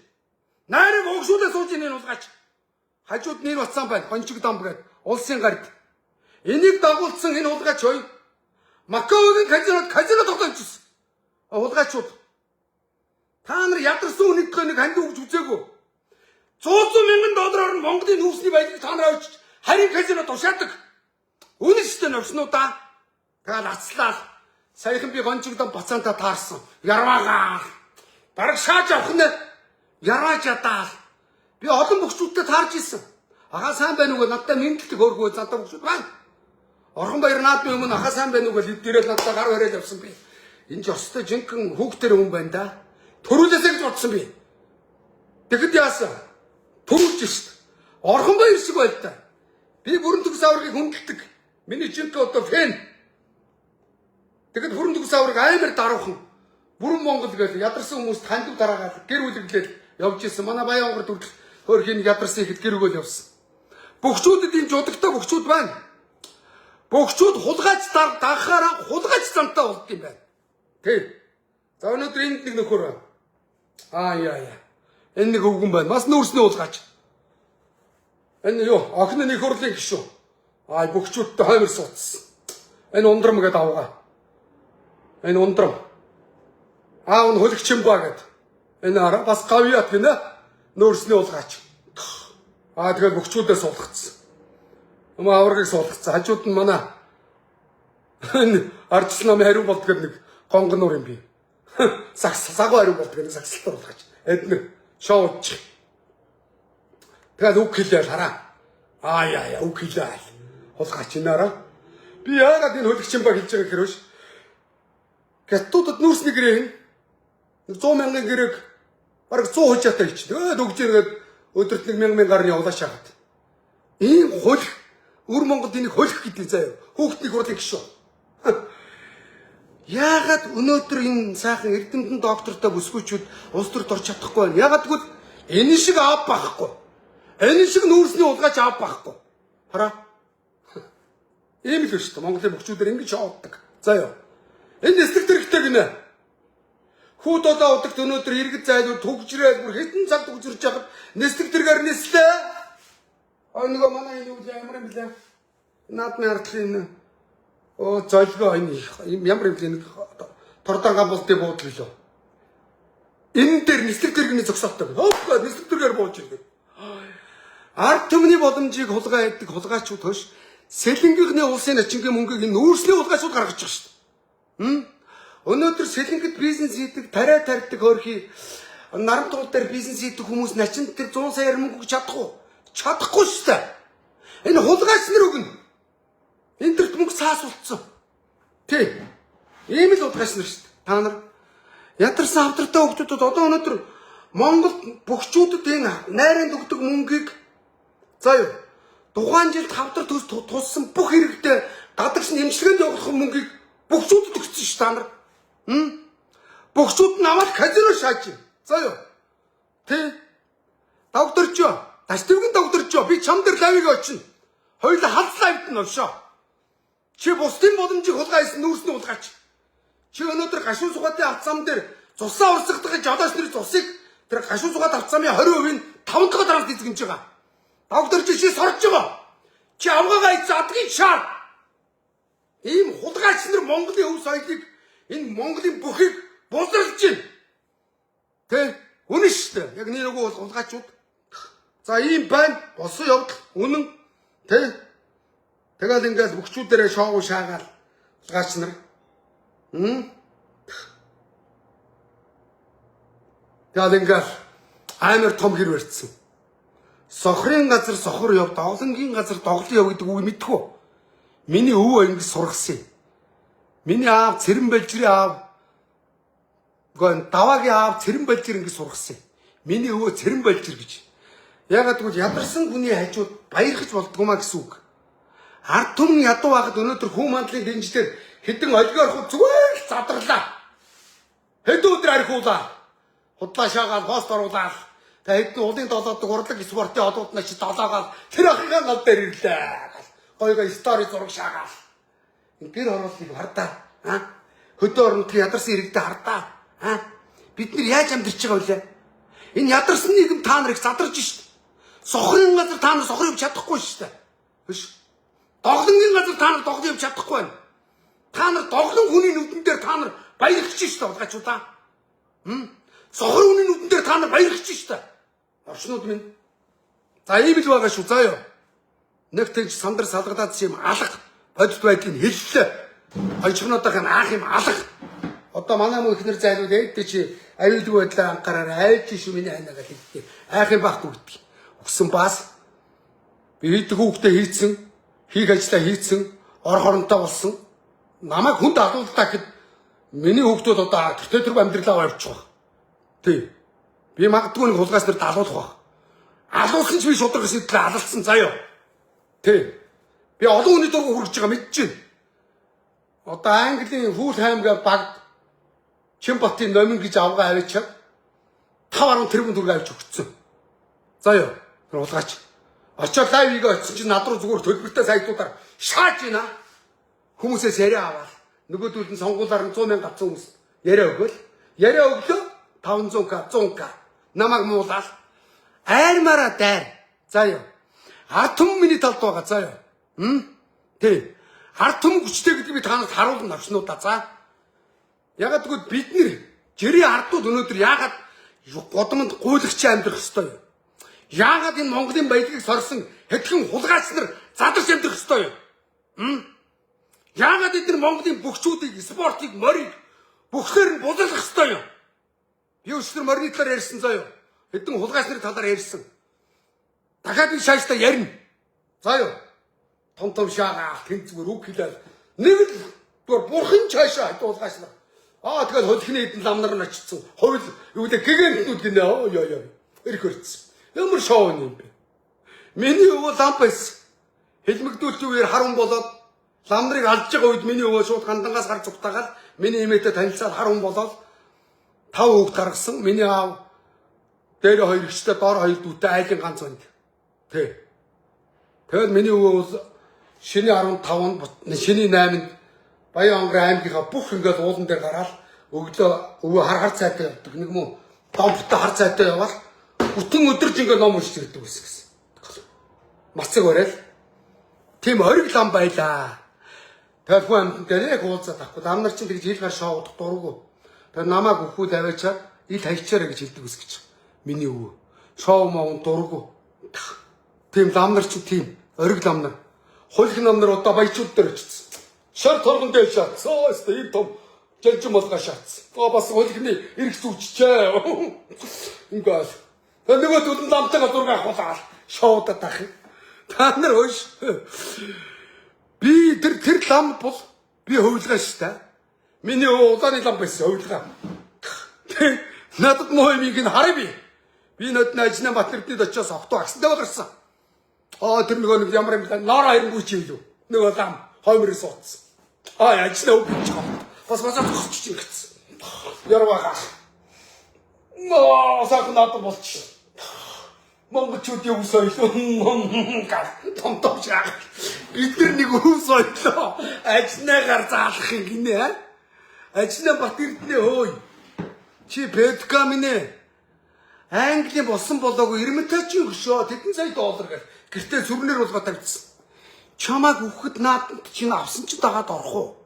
A: Найрыг угшуулаа сууж байна энэ хулгайч. Хажууд нь энэ батсан байна. Гончиг домб гэдэг улсын гард. Энийг дагуулсан энэ хулгайч хоёр Макаогийн казинод казино тогтоомжсон. Хулгайчууд. Та нар ядарсан үнийг нэг ханд өгч үзээгүй. 100 мянган доллараар нь Монголын нүүрсний баялаг та нар авчиж харин казино тушаадаг. Үнэн шүү дээ новшнуудаа. Тэгэл ацлаа. Саяхан би гончигдон бацаантаа таарсан. Ярваагаа. Бараг шааж авах нэ. Ярвааж ядаал. Би олон бөхчүүдтэй таарж исэн. Агаа сайн байна уу гэж надтай мэндэлдэг хөөрхөө зантай бөхчүүд байна. Орхон баяр наадмын өмнө агаа сайн байна уу гэж дээрэл надтай гар барайл явсан би. Энэ ч ёстой жинхэнэ хүүхдэр хүн байна да. Төрүүлээсэй гэж бодсон би. Тэгэхэд яасан? Төрүүлж шít. Орхон баяр шиг байл та. Би бүрэн төгс аваргыг хүндэлдэг. Миний жинхэнэ одоо фэн. Тэгэхэд бүрэн төгс аварга амар даруухан. Бүрэн Монгол гэж ядарсан хүмүүст хандив дараагаад гэр үлэглэл явж исэн. Манай Баян онгор төрөл хөөрхийн ядарсан ихэд гэр өгөөл явсан. Бөхчүүдэд ийм жудагтай бөхчүүд байна. Бөхчүүд хулгайч дагахаараа хулгайч замтай болд юм байна. Тий. За өнөөдөр энд нэг нөхөр байна. Аа яа яа. Энэ нэг өвгөн байна. Бас нүүрсний хулгайч. Энэ юу? Охин нь их хурлын гишүүн. Аа бөхчүүдтэй хоймор суудсан. Энэ ундрам гэдэг авгаа. Энэ ундрам. Аав нь хөлөгч юм ба гэд. Энэ араа бас гавьяат гинэ. Нүүрсний хулгайч. Аа тэгээд бөхчүүдээ суулгацсан. Юм аваргыг суулгацсан. Хажууд нь манай энэ ардчил намын хариу болд гэдэг нэг гонгонуур юм би. Сагс сагуу хариу болд гэдэг сагсалтар хулгайч. Эднэр шоуч. Тэгээд үг хэлээл хараа. Аа яа яа үг хэлээл. Хулгайч энэ араа. Би яагаад энэ хөлөгч юм ба хэлж байгаа гэхээр биш. Гятуудад нүүрсний гэрээ хин. 100 мянган гэрээг бараг 100 хужаатай хийчих. Тэгээд өгч ирээд өдөрт 1000 мянга гарны явлаа шахаад. Ийм хөлх өр Монголд энийг хөлх гэдэг заяа. Хүүхдний хурлын гишүүн. Яагаад өнөөдөр энэ сайхан эрдэмтэн доктортой бүсгүйчүүд улс төрд орч чадахгүй байна? Яагаад гэвэл энэ шиг аав байхгүй. Энэ шиг нүүрсний хулгайч аав байхгүй. Хараа. Ийм л биш үү? Монголын бөхчүүдэр ингэж шооддаг. Заяа. Энэ нислэг тэрэгтэй гинэ. Хүүд одоо удагт өнөөдөр иргэд зайлуул түгжрээд бүр хэдэн цаг түгжирч яхад нислэг тэргээр нислээ. Ой нөгөө манай энэ үйл ямар юм блэ? Наадмын ардлын энэ оо золгоо энэ ямар юм блэ нэг тордон гамболтын буудал гэлөө. Энэ дээр нислэг тэрэгний зогсоолтой. Хоп нислэг тэргээр бууж ирдэг. Ард түмний боломжийг хулгай хийдэг хулгайчууд хөш Сэлэнгийнхний улсын начингийн мөнгийг энэ нүүрсний хулгайчууд гаргаж байгаа шүү дээ. Өнөөдөр Сэлэнгэд бизнес хийдэг, тариа тарьдаг хөрхи наран туул дээр бизнес хийдэг хүмүүс начинд тэр 100 саяар мөнгө өгч чадах уу? Чадахгүй шүү дээ. Энэ хулгайч нар өгнө. Энэ төрт мөнгө цаас улцсан. Тий. Ийм л хулгайч нар шүү дээ. Та нар ядарсан авдартай хүмүүсд одоо өнөөдөр Монголд бөхчүүдэд энэ найранд өгдөг мөнгийг за юу тухайн жилд хавдар төс туссан бүх хэрэгтэй гадагш нэмжлэгэнд явуулах мөнгийг бөхчүүдэд өгсөн шүү та нар. Бөхчүүд нь аваад казино шааж. За юу. Тэ. Догдорчоо. Даштивгийн догдорчоо. Би чам дээр лавиг очино. Хоёулаа халс лавд нь овшоо. Чи бусдын боломжийг хулгай хийсэн нүүрсний хулгайч. Чи өнөөдөр гашуун сугаатын авц зам дээр цусаа урсгадаг жолооч нарын цусыг тэр гашуун сугаад авц замын 20%-ийн 5 дахь дарамт эзэмж байгаа. Догдорч чи сорж байгаа. Чи авгаагаа ийц адгийг шаар. Ийм хулгайч нар Монголын өв соёлыг энэ Монголын бүхийг бузарлж байна. Тэ? Үнэн шүү дээ. Яг нэг нөгөө хулгайчууд. За ийм байна. Болсон явдал үнэн. Тэ? Тэгэл ингээл бөхчүүдэрээ шоу шаагаал хулгайч нар. Тэгэл ингээл Амар том хэр барьцсан. Сохрын газар сохор яв, доглонгийн газар доглон яв гэдэг үг мэдэх үү? Миний өвөө ингэж сургасан юм. Миний аав Цэрэн Балжирын аав гоо даваагийн аав Цэрэн Балжир ингэж сургасан юм. Миний өвөө Цэрэн Балжир гэж. Ягаад гэвэл ядарсан хүний хажууд баярхаж болдгоо маа гэсэн үг. Ард түмэн ядуу байхад өнөөдөр хүн мандлын дэнжлэр хэдэн олигархууд зүгээр л задарлаа. Хэдэн өдөр архиулаа. Худлаа шаагаал пост оруулаад та хэдэн уулын долоодог урлаг спортын одууд нар чи долоогаал тэр ахыгаа гал дээр ирлээ. Гой гой стори зураг шаагаал. Гэр хорооллыг хардаа. А? Хөдөө орон нутгийн ядарсан иргэдээ хардаа. А? Бид нар яаж амьдарч байгаа вэ? Энэ ядарсан нийгэм та нарыг задарч шít. Сохрын газар та нар сохор явж чадахгүй шүү дээ. Биш. Доглонгийн газар та нар доглон явж чадахгүй байна. Та нар доглон хүний нүдэн дээр та нар баярхаж шít улгаачудаа. Сохор хүний нүдэн дээр та нар баярхаж шít. Орчнууд минь. За ийм л байгаа шүү заа юу. Нэг тэгж сандар салгадаад юм алга бодит байдлыг хэллээ. Хончгонуудын анх юм алга. Одоо манай мөн ихнэр зайлууд ээдээ чи аюулгүй байдлаа анхаараар айлж шүү миний хайнаа гэх хэлдэг. Айх юм байхгүй гэдэг. Өгсөн бас би хийдэг хүүхдээ хийцэн, хийх ажлаа хийцэн, ор хоронтой болсон. Намайг хүнд алуулдаа гэхэд миний хүүхдүүд одоо тэртээ тэргүй амьдралаа явчих байх. Тий. Би магадгүй нэг хулгайч нар далуулах байх. Алуулсан ч би шударга сэтлээ алалцсан заяа. Тий. Би олон хүний дургу хүргэж байгаа мэдчихэв. Одоо Английн Фулхам гэ багт Чимбатын номин гэж авгаа аваачаад 5.1 тэрбум төгрөг авч өгсөн. Заяа. Тэр хулгайч. Очоод live хийгээ очсон чинь над руу зүгээр төлбөртэй сайтуудаар шааж байна. Хүмүүсээс яриа аваад нөгөөдөл нь сонгуулаар нь 100 мянга авсан хүмүүс яриа өгөөл. Яриа өглөө 500к 100к намайг муулаад айрмаараа дайр. Заяа. Ард түмэн миний талд байгаа заяа. Тий. Ард түмэн хүчтэй гэдгийг би та нарт харуулна навчнуудаа за. Ягаад гэвэл бид нэр жирийн ардууд өнөөдөр яагаад гудамд гуйлагч амьдрах ёстой юм? Яагаад энэ Монголын баялагийг сорсон хэдхэн хулгайч нар задарч амьдрах ёстой юм? Яагаад эдгээр Монголын бөхчүүдийг, спортыг, морийг бүхлээр нь бузарлах ёстой юм? Би өчигдөр морины талаар ярьсан заяа. Хэдэн хулгайч нарын талаар ярьсан. Дахиад би шааштай ярина. Заяа. Том том шаагаа тэн зүгээр үг хэлээл нэг л зүгээр бурхан чаашаа хулгайч нар. Аа тэгэл хөлхний хэдэн лам нар нь очсон. Ховл юу гэдэг гигантнүүд гинэ. Оо ёо ёо. Ирэх өрцсөн. Ямар шоу юм бэ? Миний өвөө лам байсан. Хэлмэгдүүлтийн үеэр харун болоод лам нарыг алж байгаа үед миний өвөө шууд гандангаас гарч угтаагаал миний эмээтэй танилцаад харун болоод 5 хүүхд гаргасан. Миний аав дээр 2 эгчтэй, доор 2 дүүтэй айлын ганц банд. Тэ. Тэгэл миний өвөө бол шиний 15-нд шиний 8-нд Баян онгор аймгийнхаа бүх ингээд уулан дээр гараал өглөө өвөө хар хар цайтай явдаг. Нэг мөн домптой хар цайтай яваал бүтэн өдөрж ингээд ном уншиж гэдэг байсан гэсэн. Мацаг барайл. Тийм ориг лам байлаа. Тэгэл хүн амьтан дээр яг уулзаад авахгүй. Лам нар чинь тэгж хил гар шоудах дурггүй. Тэгээ намайг өхүүд аваачаад ил хайчаарэ гэж хэлдэг ус гэж. Миний өвөө. Шоу моун дурггүй. Тийм лам нар чинь тийм ориг лам нар. Хулих нам нар одоо баячууд дээр очсон. Шар торгон дээр шатсан. Оо өстө ийм том жанжин молгоо шатсан. Оо бас хулихны эрх зүүчжээ. Ингээл. Тэгээ нөгөө төлөн ламтайгаа зураг авахулаад шоудаад ах юм. Та нар хөөш. Би тэр лам бол би хувилгаа шүү дээ. Миний өвөө улааны лам байсан хувилгаа. Надад муу юмыг нь харъя би. Би нөдний ажнаа Батэрднийд очиос октоо агсандаа гарсан. Аа тэр нөгөө нэг ямар юм нороо хайрангуй чи илүү. Нөгөө лам хоймор суудсан. Аа ажнаа өг гэж байгаа. Бас бас зогсож ингэсэн. Ярвага. Ноо сайхан надад болчих. Монголчуудын өв соёл том том шаах. Бид нар нэг өв соёлоо ажнаагаар заалах юм гинэ. Ажнаа Бат Эрдэнэ хөөй. Чи Петка минь ээ. Английн болсон болоогүй Эрмитажийн хөшөө тэдэн сая доллар гэл гэртээ сүрнэр болгоо тавьчихсан. Чамааг үхэхэд нааданд чинь авсан чи дагаад орох уу?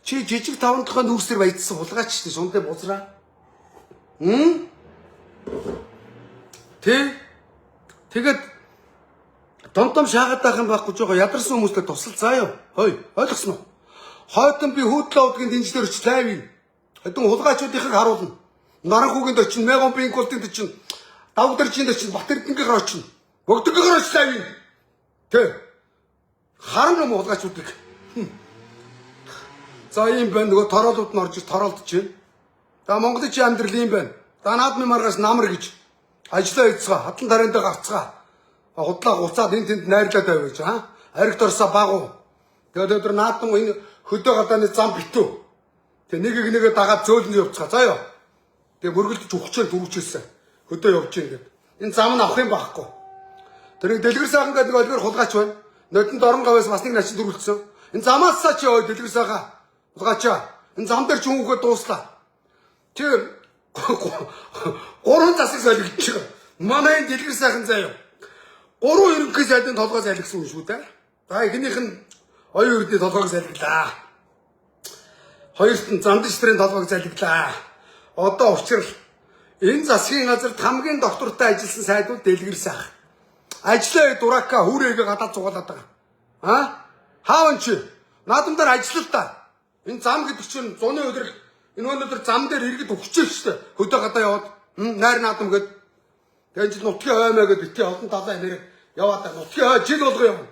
A: Чи жижиг таван толгой нүүрсээр баяжсан хулгайч шүү дээ. Сундаа бузраа. Тэ? Тэгээд том том шаагаад байх юм байхгүй жоо ядарсан хүмүүстээ тусал заа юу? Хой, ойлгосноо? Хойтон би хүүтлээ удгийн дэнжлэр очиж лайв. Хэдэн хулгайчуудынхыг харуулна. Наранхүүгийн очин, Мегон Бинкултын очин Давгдаржинд очино, Бат Эрдэнэгийн очино. Богдогоор очиж авъя. Тэ. Харан юм хулгайчуудыг. За ийм байна, нөгөө тороолууд нь орж тороолдож байна. За Монголын чи амьдрал ийм байна. За наадмын маргааш намар гэж ажлаа хийцгаа, хатлан тариандаа гарцгаа. Худлаа гуцаад энэ тэнд найрлаад байв гэж аа. Аригт орсоо баг уу. Тэгээд өдөр наадам энэ хөдөө гадааны зам битүү. Тэгээ нэг нэг нэгэ дагаад зөөлөн явцгаа. За ёо. Тэгээ мөргөлдөж өгчөөл дөрвчээсэн. Хөдөө явж гин гэд. Энэ зам нь авах юм байхгүй. Тэр нэг дэлгэр сайхан гэдэг олгоор хулгайч байна. Нодонд орон гавьяас бас нэг начин дөрвөлдсөн. Энэ замаасаа чи ой дэлгэр сайхан хулгайчаа. Энэ зам дээр ч хүүхээ дууслаа. Тэр гурван засаг солигдчих. Манай энэ дэлгэр сайхан заяа. Гурван ерөнхий сайдын толгой салгисан хүн шүү дээ. За эхнийх нь оюун эрдний толгойг салгилаа. Хоёрт нь зандж нарын толгойг залгилаа. Одоо учрал энэ засгийн газарт хамгийн доктортой ажилласан сайдууд дэлгэр сайхан. Ажлаа дурака хүрээгээ гадаад зугаалаад байгаа. А? Хааван чи? Наадам дээр ажиллал та. Энэ зам гэдэг чинь зуны өдрөл энэ өнөөдөр зам дээр иргэд өгчээ шүү дээ. Хөдөө гадаа яваад найр наадам гэд. Тэгээ жил нутгийн хоймоо гэд битгий олон талаа нэр яваад байгаа. Нутгийн хой жил болго явна.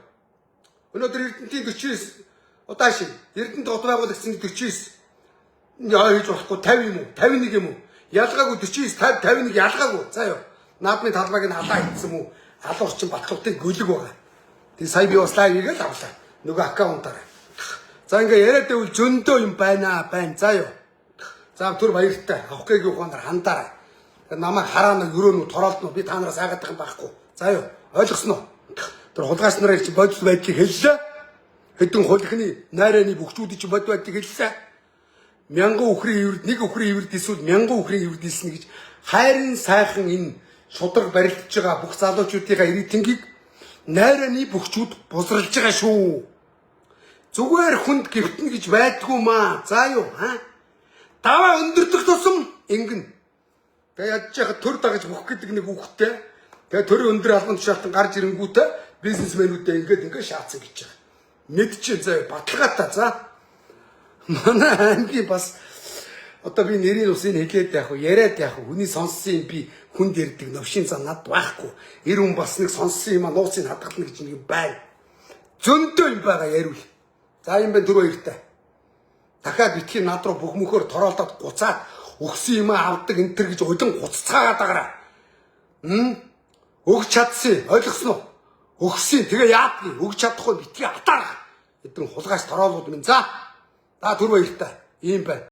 A: Өнөөдөр Эрдэнтийн 49 удааш Эрдэнэт хот байгуулагдсан 49 яа хийж болохгүй 50 юм уу 51 юм уу ялгаагүй 49 50 51 ялгаагүй. За юу наадмын талбайг нь халаа хийсэн мүү алуурчин батлуудын гөлөг байгаа. Тэг сая би бас live хийгээл авлаа. Нөгөө аккаунтаар. За ингээ яриад байвал зөндөө юм байна байна. За юу. За түр баяртай. Авах гээгийн ухаанаар хандаарай. Намайг хараана өрөөнүү тороолдно би та нараас айгаад байгаа юм байхгүй. За юу ойлгосноо. Тэр хулгайч нарыг чи бодит байдлыг хэллээ. Хэдэн хулхны найраны бөхчүүдийн чи бодит байдлыг хэллээ. Мянган үхрийн эврд нэг үхрийн эврд эсвэл мянган үхрийн эврд илснэ гэж хайрын сайхан энэ шударга барилдаж байгаа бүх залуучуудынхаа рейтингийг найраны бөхчүүд бузралж байгаа шүү. Зүгээр хүнд гівтэн гэж байдгүй маа. За юу аа? Даваа өндөрдөх тусам ингэн. Тэгээ ядж яхад төр дагаж бүх гэдэг нэг үхтэй. Тэгээ төрийн өндөр албан тушаалтан гарч ирэнгүүтээ бизнесмэнүүдээ ингээд ингээд шаацсан гэж байгаа. Мэдчихэ заяа баталгаатай за. Манай аймгийн бас одоо би нэрийн усыг хэлээд яах вэ? Яриад яах вэ? Хүний сонссон юм би хүнд ярьдаг новшин зан над байхгүй. Эр хүн бас нэг сонссон юм а нууцыг хадгална гэж нэг юм байна. Зөндөө юм байгаа яриул. За юм байна түр баяртай. Дахиад битгий над руу бүх мөхөр тороолдоод гуцаад өгсөн юм авдаг энэ төр гэж удин гуццаагаад байгаараа. Өгч чадсан ойлгосноо. Өгсөн тэгээ яадгийг өгч чадахгүй битгий атаарах. Эдэн хулгайч тороолууд минь за. За түр баяртай. Ийм байна.